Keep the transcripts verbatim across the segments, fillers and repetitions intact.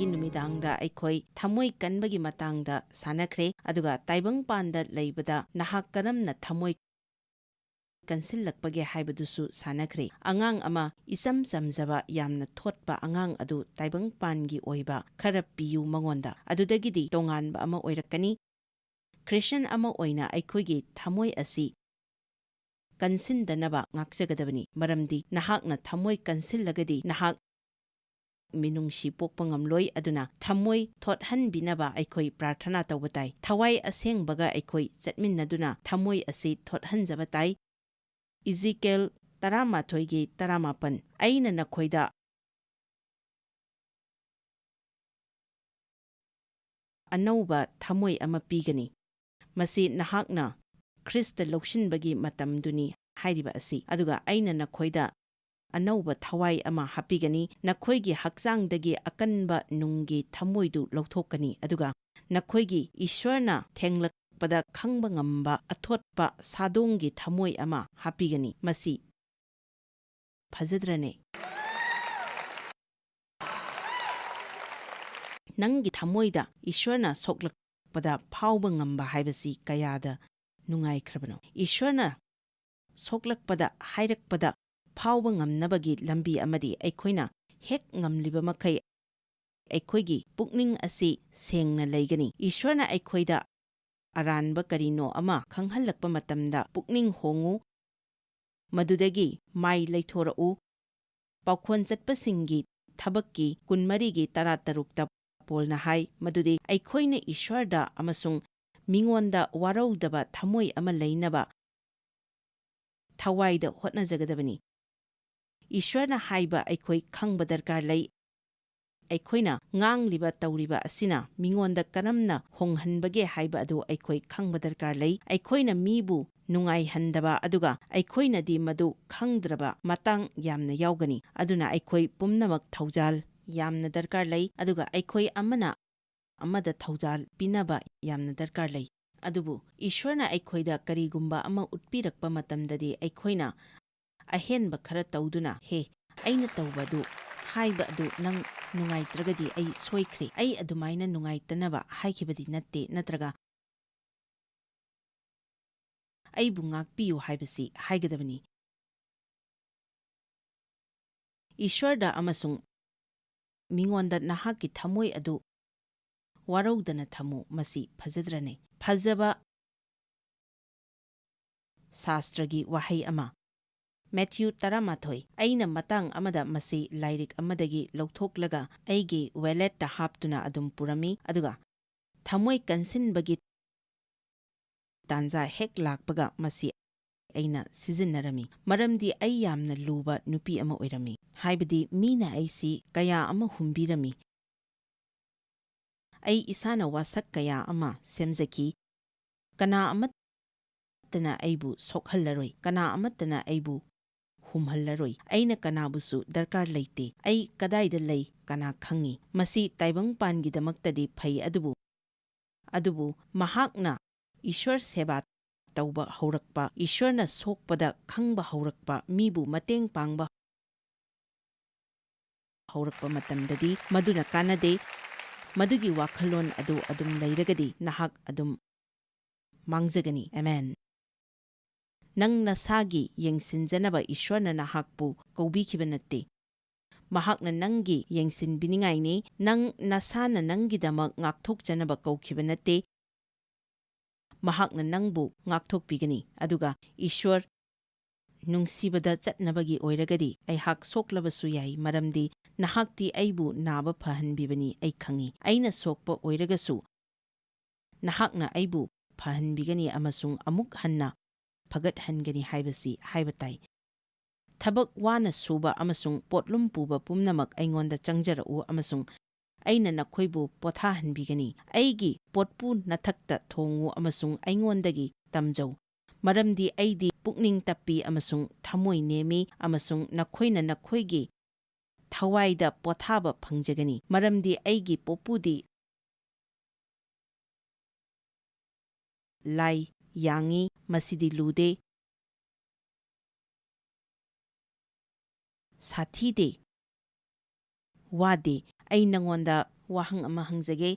ꯅꯨꯃꯤꯗꯥꯡꯗ ꯑꯩꯈꯣꯏ ꯊꯃꯣꯏ ꯀꯟꯕꯒꯤ ꯃꯇꯥꯡꯗ ꯁꯥꯟꯅꯈ꯭ꯔꯦ, ꯑꯗꯨꯒ ꯇꯥꯏꯕꯪꯄꯥꯟꯗ ꯂꯩꯕꯗ ꯅꯍꯥꯛ ꯀꯔꯝꯅ ꯊꯃꯣꯏ ꯀꯟꯁꯤꯜꯂꯛꯄꯒꯦ ꯍꯥꯏꯕꯗꯨꯁꯨ ꯁꯥꯟꯅꯈ꯭ꯔꯦ꯫ ꯑꯉꯥꯡ ꯑꯃ, ꯏꯆꯝ ꯆꯝꯖꯕ, ꯌꯥꯝꯅ ꯊꯣꯠꯄ ꯑꯉꯥꯡ ꯑꯗꯨ ꯇꯥꯏꯕꯪꯄꯥꯟꯒꯤ ꯑꯣꯏꯕ ꯈꯔ ꯄꯤꯌꯨ ꯃꯉꯣꯟꯗ꯫ ꯑꯗꯨꯗꯒꯤꯗꯤ ꯇꯣꯉꯥꯟꯕ ꯑꯃ ꯑꯣꯏꯔꯛꯀꯅꯤ꯫ ꯈ꯭ꯔꯤꯁꯇꯤꯌꯥꯟ ꯑꯃ ꯑꯣꯏꯅ ꯑꯩꯈꯣꯏꯒꯤ ꯊꯃꯣꯏ ꯑꯁꯤ ꯀꯟꯁꯤꯟꯗꯅꯕ ꯉꯥꯛꯆꯒꯗꯕꯅꯤ, ꯃꯔꯝꯗꯤ ꯅꯍꯥꯛꯅ ꯊꯃꯣꯏ ꯀꯟꯁꯤꯜꯂꯒꯗꯤ ꯅꯍꯥꯛ ꯃꯤꯅꯨꯡꯁꯤ ꯄꯣꯛꯄ ꯉꯝꯂꯣꯏ꯫ ꯑꯗꯨꯅ ꯊꯃꯣꯏ ꯊꯣꯠꯍꯟꯕꯤꯅꯕ ꯑꯩꯈꯣꯏ ꯄ꯭ꯔꯥꯔꯊꯅꯥ ꯇꯧꯕ ꯇꯥꯏ꯫ ꯊꯋꯥꯏ ꯑꯁꯦꯡꯕꯒ ꯑꯩꯈꯣꯏ ꯆꯠꯃꯤꯟꯅꯗꯨꯅ ꯊꯃꯣꯏ ꯑꯁꯤ ꯊꯣꯠꯍꯟꯖꯕ ꯇꯥꯏ꯫ ꯏꯖꯤꯀꯦꯜ ꯇꯔꯥꯃꯥꯊꯣꯏꯒꯤ ꯇꯔꯥꯃꯥꯄꯟ, "ꯑꯩꯅ ꯅꯈꯣꯏꯗ ꯑꯅꯧꯕ ꯊꯃꯣꯏ ꯑꯃ ꯄꯤꯒꯅꯤ꯫ ꯃꯁꯤ ꯅꯍꯥꯛꯅ ꯈ꯭ꯔꯤꯁꯇ ꯂꯧꯁꯤꯟꯕꯒꯤ ꯃꯇꯝꯗꯨꯅꯤ" ꯍꯥꯏꯔꯤꯕ ꯑꯁꯤ꯫ "ꯑꯗꯨꯒ ꯑꯩꯅ ꯅꯈꯣꯏꯗ ꯑꯅꯧꯕ ꯊꯋꯥꯏ ꯑꯃ ꯍꯥꯞꯄꯤꯒꯅꯤ꯫ ꯅꯈꯣꯏꯒꯤ ꯍꯛꯆꯥꯡꯗꯒꯤ ꯑꯀꯟꯕ ꯅꯨꯡꯒꯤ ꯊꯃꯣꯏꯗꯨ ꯂꯧꯊꯣꯛꯀꯅꯤ꯫ ꯑꯗꯨꯒ ꯅꯈꯣꯏꯒꯤ ꯏꯁ꯭ꯋꯔꯅ ꯊꯦꯡꯂꯛꯄꯗ ꯈꯪꯕ ꯉꯝꯕ ꯑꯊꯣꯠꯄ ꯁꯥꯗꯣꯡꯒꯤ ꯊꯃꯣꯏ ꯑꯃ ꯍꯥꯞꯄꯤꯒꯅꯤ"꯫ ꯃꯁꯤ ꯐꯖꯗ꯭ꯔꯅꯦ? ꯅꯪꯒꯤ ꯊꯃꯣꯏꯗ ꯏꯁ꯭ꯋꯔꯅ ꯁꯣꯛꯂꯛꯄꯗ ꯐꯥꯎꯕ ꯉꯝꯕ ꯍꯥꯏꯕꯁꯤ ꯀꯌꯥꯗ ꯅꯨꯡꯉꯥꯏꯈ꯭ꯔꯕꯅꯣ? ꯏꯁ꯭ꯋꯔꯅ ꯁꯣꯛꯂꯛꯄꯗ ꯍꯥꯏꯔꯛꯄꯗ ꯐꯥꯎꯕ ꯉꯝꯅꯕꯒꯤ ꯂꯝꯕꯤ ꯑꯃꯗꯤ ꯑꯩꯈꯣꯏꯅ ꯍꯦꯛ ꯉꯝꯂꯤꯕ ꯃꯈꯩ ꯑꯩꯈꯣꯏꯒꯤ ꯄꯨꯛꯅꯤꯡ ꯑꯁꯤ ꯁꯦꯡꯅ ꯂꯩꯒꯅꯤ꯫ ꯏꯁ꯭ꯋꯔꯅ ꯑꯩꯈꯣꯏꯗ ꯑꯔꯥꯟꯕ ꯀꯔꯤꯅꯣ ꯑꯃ ꯈꯪꯍꯜꯂꯛꯄ ꯃꯇꯝꯗ ꯄꯨꯛꯅꯤꯡ ꯍꯣꯡꯉꯨ, ꯃꯗꯨꯗꯒꯤ ꯃꯥꯏ ꯂꯩꯊꯣꯔꯛꯎ꯫ ꯄꯥꯎꯈꯣꯟ ꯆꯠꯄꯁꯤꯡꯒꯤ ꯊꯕꯛꯀꯤ ꯀꯨꯟꯃꯔꯤꯒꯤ ꯇꯔꯥꯇꯔꯨꯛꯇ ꯄꯣꯜꯅ ꯍꯥꯏ ꯃꯗꯨꯗꯤ ꯑꯩꯈꯣꯏꯅ ꯏꯁ꯭ꯋꯔꯗ ꯑꯃꯁꯨꯡ ꯃꯤꯉꯣꯟꯗ ꯋꯥꯔꯧꯗꯕ ꯊꯃꯣꯏ ꯑꯃ ꯂꯩꯅꯕ ꯊꯋꯥꯏꯗ ꯍꯣꯠꯅꯖꯒꯗꯕꯅꯤ꯫ ꯏꯁ꯭ꯋꯔꯅ ꯍꯥꯏꯕ ꯑꯩꯈꯣꯏ ꯈꯪꯕ ꯗꯔꯀꯥꯔ ꯂꯩ꯫ ꯑꯩꯈꯣꯏꯅ ꯉꯥꯡꯂꯤꯕ ꯇꯧꯔꯤꯕ ꯑꯁꯤꯅ ꯃꯤꯉꯣꯟꯗ ꯀꯔꯝꯅ ꯍꯣꯡꯍꯟꯕꯒꯦ ꯍꯥꯏꯕ ꯑꯗꯨ ꯑꯩꯈꯣꯏ ꯈꯪꯕ ꯗꯔꯀꯥꯔ ꯂꯩ꯫ ꯑꯩꯈꯣꯏꯅ ꯃꯤꯕꯨ ꯅꯨꯡꯉꯥꯏꯍꯟꯗꯕ ꯑꯗꯨꯒ ꯑꯩꯈꯣꯏꯅꯗꯤ ꯃꯗꯨ ꯈꯪꯗ꯭ꯔꯕ ꯃꯇꯥꯡ ꯌꯥꯝꯅ ꯌꯥꯎꯒꯅꯤ꯫ ꯑꯗꯨꯅ ꯑꯩꯈꯣꯏ ꯄꯨꯝꯅꯃꯛ ꯊꯧꯖꯥꯜ ꯌꯥꯝꯅ ꯗꯔꯀꯥꯔ ꯂꯩ, ꯑꯗꯨꯒ ꯑꯩꯈꯣꯏ ꯑꯃꯅ ꯑꯃꯗ ꯊꯧꯖꯥꯜ ꯄꯤꯅꯕ ꯌꯥꯝꯅ ꯗꯔꯀꯥꯔ ꯂꯩ꯫ ꯑꯗꯨꯕꯨ ꯏꯁ꯭ꯋꯔꯅ ꯑꯩꯈꯣꯏꯗ ꯀꯔꯤꯒꯨꯝꯕ ꯑꯃ ꯎꯠꯄꯤꯔꯛꯄ ꯃꯇꯝꯗꯗꯤ ꯑꯩꯈꯣꯏꯅ ꯑꯍꯦꯟꯕ ꯈꯔ ꯇꯧꯗꯨꯅ, "ꯍꯦ, ꯑꯩꯅ ꯇꯧꯕ ꯑꯗꯨ, ꯍꯥꯏꯕ ꯑꯗꯨ ꯅꯪ ꯅꯨꯡꯉꯥꯏꯇ꯭ꯔꯒꯗꯤ ꯑꯩ ꯁꯣꯏꯈ꯭ꯔꯦ꯫ ꯑꯩ ꯑꯗꯨꯃꯥꯏꯅ ꯅꯨꯡꯉꯥꯏꯇꯅꯕ ꯍꯥꯏꯈꯤꯕꯗꯤ ꯅꯠꯇꯦ, ꯅꯠꯇ꯭ꯔꯒ "ꯑꯩꯕꯨ ꯉꯥꯛꯄꯤꯌꯨ" ꯍꯥꯏꯕꯁꯤ ꯍꯥꯏꯒꯗꯕꯅꯤ꯫ ꯏꯁ꯭ꯋꯔꯗ ꯑꯃꯁꯨꯡ ꯃꯤꯉꯣꯟꯗ ꯅꯍꯥꯛꯀꯤ ꯊꯝꯃꯣꯏ ꯑꯗꯨ ꯋꯥꯔꯧꯗꯅ ꯊꯝꯃꯨ, ꯃꯁꯤ ꯐꯖꯗ꯭ꯔꯅꯦ? ꯐꯖꯕ ꯁꯥꯁꯇ꯭ꯔꯒꯤ ꯋꯥꯍꯩ ꯑꯃ꯫ ꯃꯦꯊ꯭ꯌꯨ ꯇꯔꯥꯃꯥꯊꯣꯏ꯫ ꯑꯩꯅ ꯃꯇꯥꯡ ꯑꯃꯗ ꯃꯁꯤ ꯂꯥꯏꯔꯤꯛ ꯑꯃꯗꯒꯤ ꯂꯧꯊꯣꯛꯂꯒ ꯑꯩꯒꯤ ꯋꯦꯂꯦꯠꯇ ꯍꯥꯞꯇꯨꯅ ꯑꯗꯨꯝ ꯄꯨꯔꯝꯃꯤ, ꯑꯗꯨꯒ ꯊꯃꯣꯏ ꯀꯟꯁꯤꯟꯕꯒꯤ ꯇꯥꯟꯖꯥ ꯍꯦꯛ ꯂꯥꯛꯄꯒ ꯃꯁꯤ ꯑꯩꯅ ꯁꯤꯖꯤꯟꯅꯔꯝꯃꯤ, ꯃꯔꯝꯗꯤ ꯑꯩ ꯌꯥꯝꯅ ꯂꯨꯕ ꯅꯨꯄꯤ ꯑꯃ ꯑꯣꯏꯔꯝꯃꯤ, ꯍꯥꯏꯕꯗꯤ ꯃꯤꯅ ꯑꯩꯁꯤ ꯀꯌꯥ ꯑꯃ ꯍꯨꯝꯕꯤꯔꯝꯃꯤ꯫ ꯑꯩ ꯏꯁꯥꯅ ꯋꯥꯁꯛ ꯀꯌꯥ ꯑꯃ ꯁꯦꯝꯖꯈꯤ꯫ ꯀꯅꯥ ꯑꯃꯠꯇꯅ ꯑꯩꯕꯨ ꯁꯣꯛꯍꯜꯂꯔꯣꯏ, ꯀꯅꯥ ꯑꯃꯠꯇꯅ ꯑꯩꯕꯨ ꯍꯨꯝꯍꯜꯂꯔꯣꯏ꯫ ꯑꯩꯅ ꯀꯅꯥꯕꯨꯁꯨ ꯗꯔꯀꯥꯔ ꯂꯩꯇꯦ꯫ ꯑꯩ ꯀꯗꯥꯏꯗ ꯂꯩ, ꯀꯅꯥ ꯈꯪꯉꯤ? ꯃꯁꯤ ꯇꯥꯏꯕꯪꯄꯥꯟꯒꯤꯗꯃꯛꯇꯗꯤ ꯐꯩ, ꯑꯗꯨꯕꯨ, ꯑꯗꯨꯕꯨ ꯃꯍꯥꯛꯅ ꯏꯁ꯭ꯋꯔ ꯁꯦꯕꯥ ꯇꯧꯕ ꯍꯧꯔꯛꯄ, ꯏꯁ꯭ꯋꯔꯅ ꯁꯣꯛꯄꯗ ꯈꯪꯕ ꯍꯧꯔꯛꯄ, ꯃꯤꯕꯨ ꯃꯇꯦꯡ ꯄꯥꯡꯕ ꯍꯧꯔꯛꯄ ꯃꯇꯝꯗꯗꯤ ꯃꯗꯨꯅ ꯀꯥꯟꯅꯗꯦ꯫ ꯃꯗꯨꯒꯤ ꯋꯥꯈꯜꯂꯣꯟ ꯑꯗꯨ ꯑꯗꯨꯝ ꯂꯩꯔꯒꯗꯤ ꯅꯍꯥꯛ ꯑꯗꯨꯝ ꯃꯥꯡꯖꯒꯅꯤ꯫ ꯑꯃꯦꯟ꯫ ꯅꯪ ꯅꯁꯥꯒꯤ ꯌꯦꯡꯁꯤꯟꯖꯅꯕ ꯏꯁ꯭ꯋꯔꯅ ꯅꯍꯥꯛꯄꯨ ꯀꯧꯕꯤꯈꯤꯕ ꯅꯠꯇꯦ꯫ ꯃꯍꯥꯛꯅ ꯅꯪꯒꯤ ꯌꯦꯡꯁꯤꯟꯕꯤꯅꯤꯡꯉꯥꯏꯅꯤ꯫ ꯅꯪ ꯅꯁꯥꯅ ꯅꯪꯒꯤꯗꯃꯛ ꯉꯥꯛꯊꯣꯛꯆꯅꯕ ꯀꯧꯈꯤꯕ ꯅꯠꯇꯦ꯫ ꯃꯍꯥꯛꯅ ꯅꯪꯕꯨ ꯉꯥꯛꯊꯣꯛꯄꯤꯒꯅꯤ꯫ ꯑꯗꯨꯒ ꯏꯁ꯭ꯋꯔ ꯅꯨꯡꯁꯤꯕꯗ ꯆꯠꯅꯕꯒꯤ ꯑꯣꯏꯔꯒꯗꯤ ꯑꯩꯍꯥꯛ ꯁꯣꯛꯂꯕꯁꯨ ꯌꯥꯏ, ꯃꯔꯝꯗꯤ ꯅꯍꯥꯛꯇꯤ ꯑꯩꯕꯨ ꯅꯥꯕ ꯐꯍꯟꯕꯤꯕꯅꯤ꯫ ꯑꯩ ꯈꯪꯏ, ꯑꯩꯅ ꯁꯣꯛꯄ ꯑꯣꯏꯔꯒꯁꯨ ꯅꯍꯥꯛꯅ ꯑꯩꯕꯨ ꯐꯍꯟꯕꯤꯒꯅꯤ ꯑꯃꯁꯨꯡ ꯑꯃꯨꯛ ꯍꯟꯅ ꯐꯒꯠꯍꯟꯒꯅꯤ ꯍꯥꯏꯕꯁꯤ ꯍꯥꯏꯕ ꯇꯥꯏ꯫ ꯊꯕꯛ ꯋꯥꯅ ꯁꯨꯕ ꯑꯃꯁꯨꯡ ꯄꯣꯠꯂꯨꯝ ꯄꯨꯕ ꯄꯨꯝꯅꯃꯛ ꯑꯩꯉꯣꯟꯗ ꯆꯪꯖꯔꯛꯎ ꯑꯃꯁꯨꯡ ꯑꯩꯅ ꯅꯈꯣꯏꯕꯨ ꯄꯣꯊꯥꯍꯟꯕꯤꯒꯅꯤ꯫ ꯑꯩꯒꯤ ꯄꯣꯠꯄꯨ ꯅꯊꯛꯇ ꯊꯣꯡꯉꯨ ꯑꯃꯁꯨꯡ ꯑꯩꯉꯣꯟꯗꯒꯤ ꯇꯝꯖꯧ, ꯃꯔꯝꯗꯤ ꯑꯩꯗꯤ ꯄꯨꯛꯅꯤꯡ ꯇꯞꯄꯤ ꯑꯃꯁꯨꯡ ꯊꯃꯣꯏ ꯅꯦꯝꯃꯤ, ꯑꯃꯁꯨꯡ ꯅꯈꯣꯏꯅ ꯅꯈꯣꯏꯒꯤ ꯊꯋꯥꯏꯗ ꯄꯣꯊꯥꯕ ꯐꯪꯖꯒꯅꯤ, ꯃꯔꯝꯗꯤ ꯑꯩꯒꯤ ꯄꯣꯠꯄꯨꯗꯤ ꯂꯥꯏ ꯌꯥꯡꯉꯤ, ꯃꯁꯤꯗꯤ ꯂꯨꯗꯦ, ꯁꯥꯊꯤꯗꯦ, ꯋꯥꯗꯦ꯫ ꯑꯩ ꯅꯉꯣꯟꯗ ꯋꯥꯍꯪ ꯑꯃ ꯍꯪꯖꯒꯦ꯫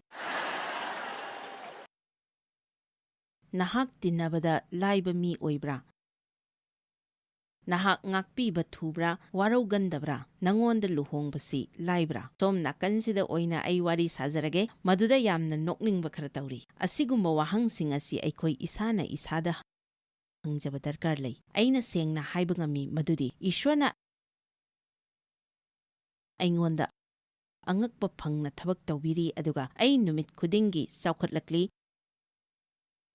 ꯅꯍꯥꯛ ꯇꯤꯟꯅꯕꯗ ꯂꯥꯏꯕ ꯃꯤ ꯑꯣꯏꯕ꯭ꯔꯥ? ꯅꯍꯥꯛ ꯉꯥꯛꯄꯤꯕ ꯊꯨꯕ꯭ꯔꯥ? ꯋꯥꯔꯧꯒꯟꯗꯕ꯭ꯔꯥ? ꯅꯉꯣꯟꯗ ꯂꯨꯍꯣꯡꯕꯁꯤ ꯂꯥꯏꯕ꯭ꯔꯥ? ꯁꯣꯝ ꯅꯥꯀꯟꯁꯤꯗ ꯑꯣꯏꯅ ꯑꯩ ꯋꯥꯔꯤ ꯁꯥꯖꯔꯒꯦ꯫ ꯃꯗꯨꯗ ꯌꯥꯝꯅ ꯅꯣꯛꯅꯤꯡꯕ ꯈꯔ ꯇꯧꯔꯤ꯫ ꯑꯁꯤꯒꯨꯝꯕ ꯋꯥꯍꯪꯁꯤꯡ ꯑꯁꯤ ꯑꯩꯈꯣꯏ ꯏꯁꯥꯅ ꯏꯁꯥꯗ ꯍꯪꯖꯕ ꯗꯔꯀꯥꯔ ꯂꯩ꯫ ꯑꯩꯅ ꯁꯦꯡꯅ ꯍꯥꯏꯕ ꯉꯝꯃꯤ ꯃꯗꯨꯗꯤ ꯏꯁ꯭ꯋꯔꯅ ꯑꯩꯉꯣꯟꯗ ꯑꯉꯛꯄ ꯐꯪꯅ ꯊꯕꯛ ꯇꯧꯕꯤꯔꯤ, ꯑꯗꯨꯒ ꯑꯩ ꯅꯨꯃꯤꯠ ꯈꯨꯗꯤꯡꯒꯤ ꯆꯥꯎꯈꯠꯂꯛꯂꯤ꯫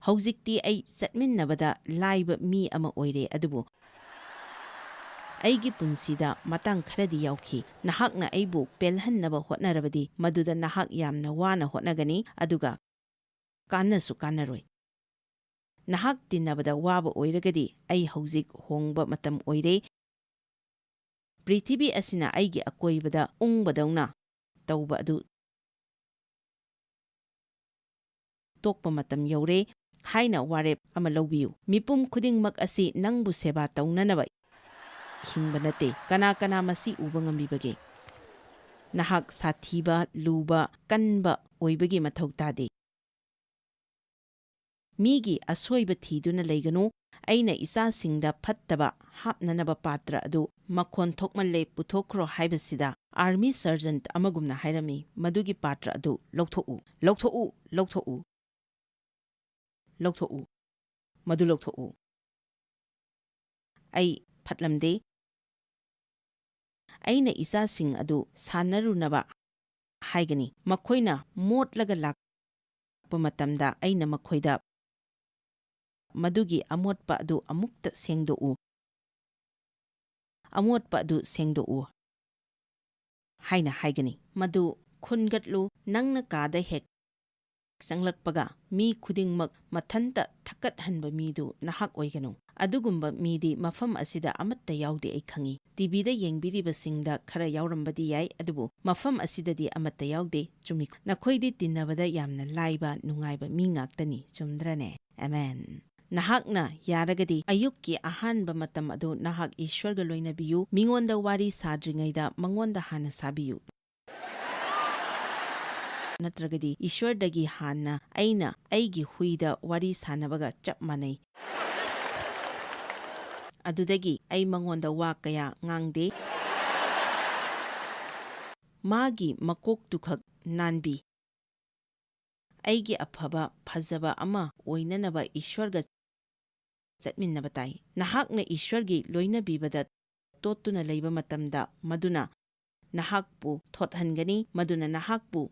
ꯍꯧꯖꯤꯛꯇꯤ ꯑꯩ ꯆꯠꯃꯤꯟꯅꯕꯗ ꯂꯥꯏꯕ ꯃꯤ ꯑꯃ ꯑꯣꯏꯔꯦ, ꯑꯗꯨꯕꯨ ꯑꯩꯒꯤ ꯄꯨꯟꯁꯤꯗ ꯃꯇꯥꯡ ꯈꯔꯗꯤ ꯌꯥꯎꯈꯤ꯫ ꯅꯍꯥꯛꯅ ꯑꯩꯕꯨ ꯄꯦꯜꯍꯟꯅꯕ ꯍꯣꯠꯅꯔꯕꯗꯤ, ꯃꯗꯨꯗ ꯅꯍꯥꯛ ꯌꯥꯝꯅ ꯋꯥꯅ ꯍꯣꯠꯅꯒꯅꯤ, ꯑꯗꯨꯒ ꯀꯥꯟꯅꯁꯨ ꯀꯥꯟꯅꯔꯣꯏ꯫ ꯅꯍꯥꯛ ꯇꯤꯟꯅꯕꯗ ꯋꯥꯕ ꯑꯣꯏꯔꯒꯗꯤ, ꯑꯩ ꯍꯧꯖꯤꯛ ꯍꯣꯡꯕ ꯃꯇꯝ ꯑꯣꯏꯔꯦ꯫ ꯄ꯭ꯔꯤꯊꯤꯕꯤ ꯑꯁꯤꯅ ꯑꯩꯒꯤ ꯑꯀꯣꯏꯕꯗ ꯎꯪꯕꯗꯧꯅ ꯇꯧꯕ ꯑꯗꯨ ꯇꯣꯛꯄ ꯃꯇꯝ ꯌꯧꯔꯦ ꯍꯥꯏꯅ ꯋꯥꯔꯦꯞ ꯑꯃ ꯂꯧꯕꯤꯌꯨ꯫ ꯃꯤꯄꯨꯝ ꯈꯨꯗꯤꯡꯃꯛ ꯑꯁꯤ ꯅꯪꯕꯨ ꯁꯦꯕꯥ ꯇꯧꯅꯅꯕ ꯍꯤꯡꯕ ꯅꯠꯇꯦ꯫ ꯀꯅꯥ ꯀꯅꯥ ꯃꯁꯤ ꯎꯕ ꯉꯝꯕꯤꯕꯒꯦ? ꯅꯍꯥꯛ ꯁꯥꯊꯤꯕ, ꯂꯨꯕ, ꯀꯟꯕ ꯑꯣꯏꯕꯒꯤ ꯃꯊꯧ ꯇꯥꯗꯦ꯫ ꯃꯤꯒꯤ ꯑꯁꯣꯏꯕ ꯊꯤꯗꯨꯅ ꯂꯩꯒꯅꯨ꯫ ꯑꯩꯅ ꯏꯆꯥꯁꯤꯡꯗ ꯐꯠꯇꯕ ꯍꯥꯞꯅꯅꯕ ꯄꯥꯇ꯭ꯔ ꯑꯗꯨ ꯃꯈꯣꯟ ꯊꯣꯛꯃꯜꯂꯦ, ꯄꯨꯊꯣꯛꯈ꯭ꯔꯣ ꯍꯥꯏꯕꯁꯤꯗ army sergeant ꯑꯃꯒꯨꯝꯅ ꯍꯥꯏꯔꯝꯃꯤ, "ꯃꯗꯨꯒꯤ ꯄꯥꯇ꯭ꯔ ꯑꯗꯨ ꯂꯧꯊꯣꯛꯎ, ꯂꯧꯊꯣꯛꯎ, ꯂꯧꯊꯣꯛꯎ, ꯂꯧꯊꯣꯛꯎ, ꯃꯗꯨ ꯂꯧꯊꯣꯛꯎ"꯫ ꯑꯩ ꯐꯠꯂꯝꯗꯦ꯫ ꯑꯩꯅ ꯏꯆꯥꯁꯤꯡ ꯑꯗꯨ ꯁꯥꯟꯅꯔꯨꯅꯕ ꯍꯥꯏꯒꯅꯤ꯫ ꯃꯈꯣꯏꯅ ꯃꯣꯠꯂꯒ ꯂꯥꯛꯄ ꯃꯇꯝꯗ ꯑꯩꯅ ꯃꯈꯣꯏꯗ, "ꯃꯗꯨꯒꯤ ꯑꯃꯣꯠꯄ ꯑꯗꯨ ꯑꯃꯨꯛꯇ ꯁꯦꯡꯗꯣꯛꯎ, ꯑꯃꯣꯠꯄ ꯑꯗꯨ ꯁꯦꯡꯗꯣꯛꯎ" ꯍꯥꯏꯅ ꯍꯥꯏꯒꯅꯤ꯫ "ꯃꯗꯨ ꯈꯨꯟꯒꯠꯂꯨ, ꯅꯪꯅ ꯀꯥꯗ ꯍꯦꯛ ꯆꯪꯂꯛꯄꯒ ꯃꯤ ꯈꯨꯗꯤꯡꯃꯛ ꯃꯊꯟꯇ ꯊꯛꯀꯠꯍꯟꯕ ꯃꯤꯗꯨ ꯅꯍꯥꯛ ꯑꯣꯏꯒꯅꯨ꯫ ꯑꯗꯨꯒꯨꯝꯕ ꯃꯤꯗꯤ ꯃꯐꯝ ꯑꯁꯤꯗ ꯑꯃꯠꯇ ꯌꯥꯎꯗꯦ, ꯑꯩ ꯈꯪꯏ꯫ ꯇꯤꯚꯤꯗ ꯌꯦꯡꯕꯤꯔꯤꯕꯁꯤꯡꯗ ꯈꯔ ꯌꯥꯎꯔꯝꯕꯗꯤ ꯌꯥꯏ, ꯑꯗꯨꯕꯨ ꯃꯐꯝ ꯑꯁꯤꯗꯗꯤ ꯑꯃꯠꯇ ꯌꯥꯎꯗꯦ꯫ ꯆꯨꯝꯃꯤ, ꯅꯈꯣꯏꯗꯤ ꯇꯤꯟꯅꯕꯗ ꯌꯥꯝꯅ ꯂꯥꯏꯕ, ꯅꯨꯡꯉꯥꯏꯕ ꯃꯤ ꯉꯥꯛꯇꯅꯤ, ꯆꯨꯝꯗ꯭ꯔꯅꯦ?" ꯑꯃꯦꯟ꯫ ꯅꯍꯥꯛꯅ ꯌꯥꯔꯒꯗꯤ ꯑꯌꯨꯛꯀꯤ ꯑꯍꯥꯟꯕ ꯃꯇꯝ ꯑꯗꯨ ꯅꯍꯥꯛ ꯏꯁ꯭ꯋꯔꯒ ꯂꯣꯏꯅꯕꯤꯌꯨ꯫ ꯃꯤꯉꯣꯟꯗ ꯋꯥꯔꯤ ꯁꯥꯗ꯭ꯔꯤꯉꯩꯗ ꯃꯉꯣꯟꯗ ꯍꯥꯟꯅ ꯁꯥꯕꯤꯌꯨ꯫ ꯅꯠꯇ꯭ꯔꯒꯗꯤ ꯏꯁ꯭ꯋꯔꯗꯒꯤ ꯍꯥꯟꯅ ꯑꯩꯅ ꯑꯩꯒꯤ ꯍꯨꯏꯗ ꯋꯥꯔꯤ ꯁꯥꯟꯅꯕꯒ ꯆꯞ ꯃꯥꯟꯅꯩ꯫ ꯑꯗꯨꯗꯒꯤ ꯑꯩ ꯃꯉꯣꯟꯗ ꯋꯥ ꯀꯌꯥ ꯉꯥꯡꯗꯦ꯫ ꯃꯥꯒꯤ ꯃꯀꯣꯛꯇꯨꯈꯛ ꯅꯥꯟꯕꯤ꯫ ꯑꯩꯒꯤ ꯑꯐꯕ, ꯐꯖꯕ ꯑꯃ ꯑꯣꯏꯅꯅꯕ ꯏꯁ꯭ꯋꯔꯒ ꯆꯠꯃꯤꯟꯅꯕ ꯇꯥꯏ꯫ ꯅꯍꯥꯛꯅ ꯏꯁ꯭ꯋꯔꯒꯤ ꯂꯣꯏꯅꯕꯤꯕꯗ ꯇꯣꯠꯇꯨꯅ ꯂꯩꯕ ꯃꯇꯝꯗ, ꯃꯗꯨꯅ ꯅꯍꯥꯛꯄꯨ ꯊꯣꯠꯍꯟꯒꯅꯤ, ꯃꯗꯨꯅ ꯅꯍꯥꯛꯄꯨ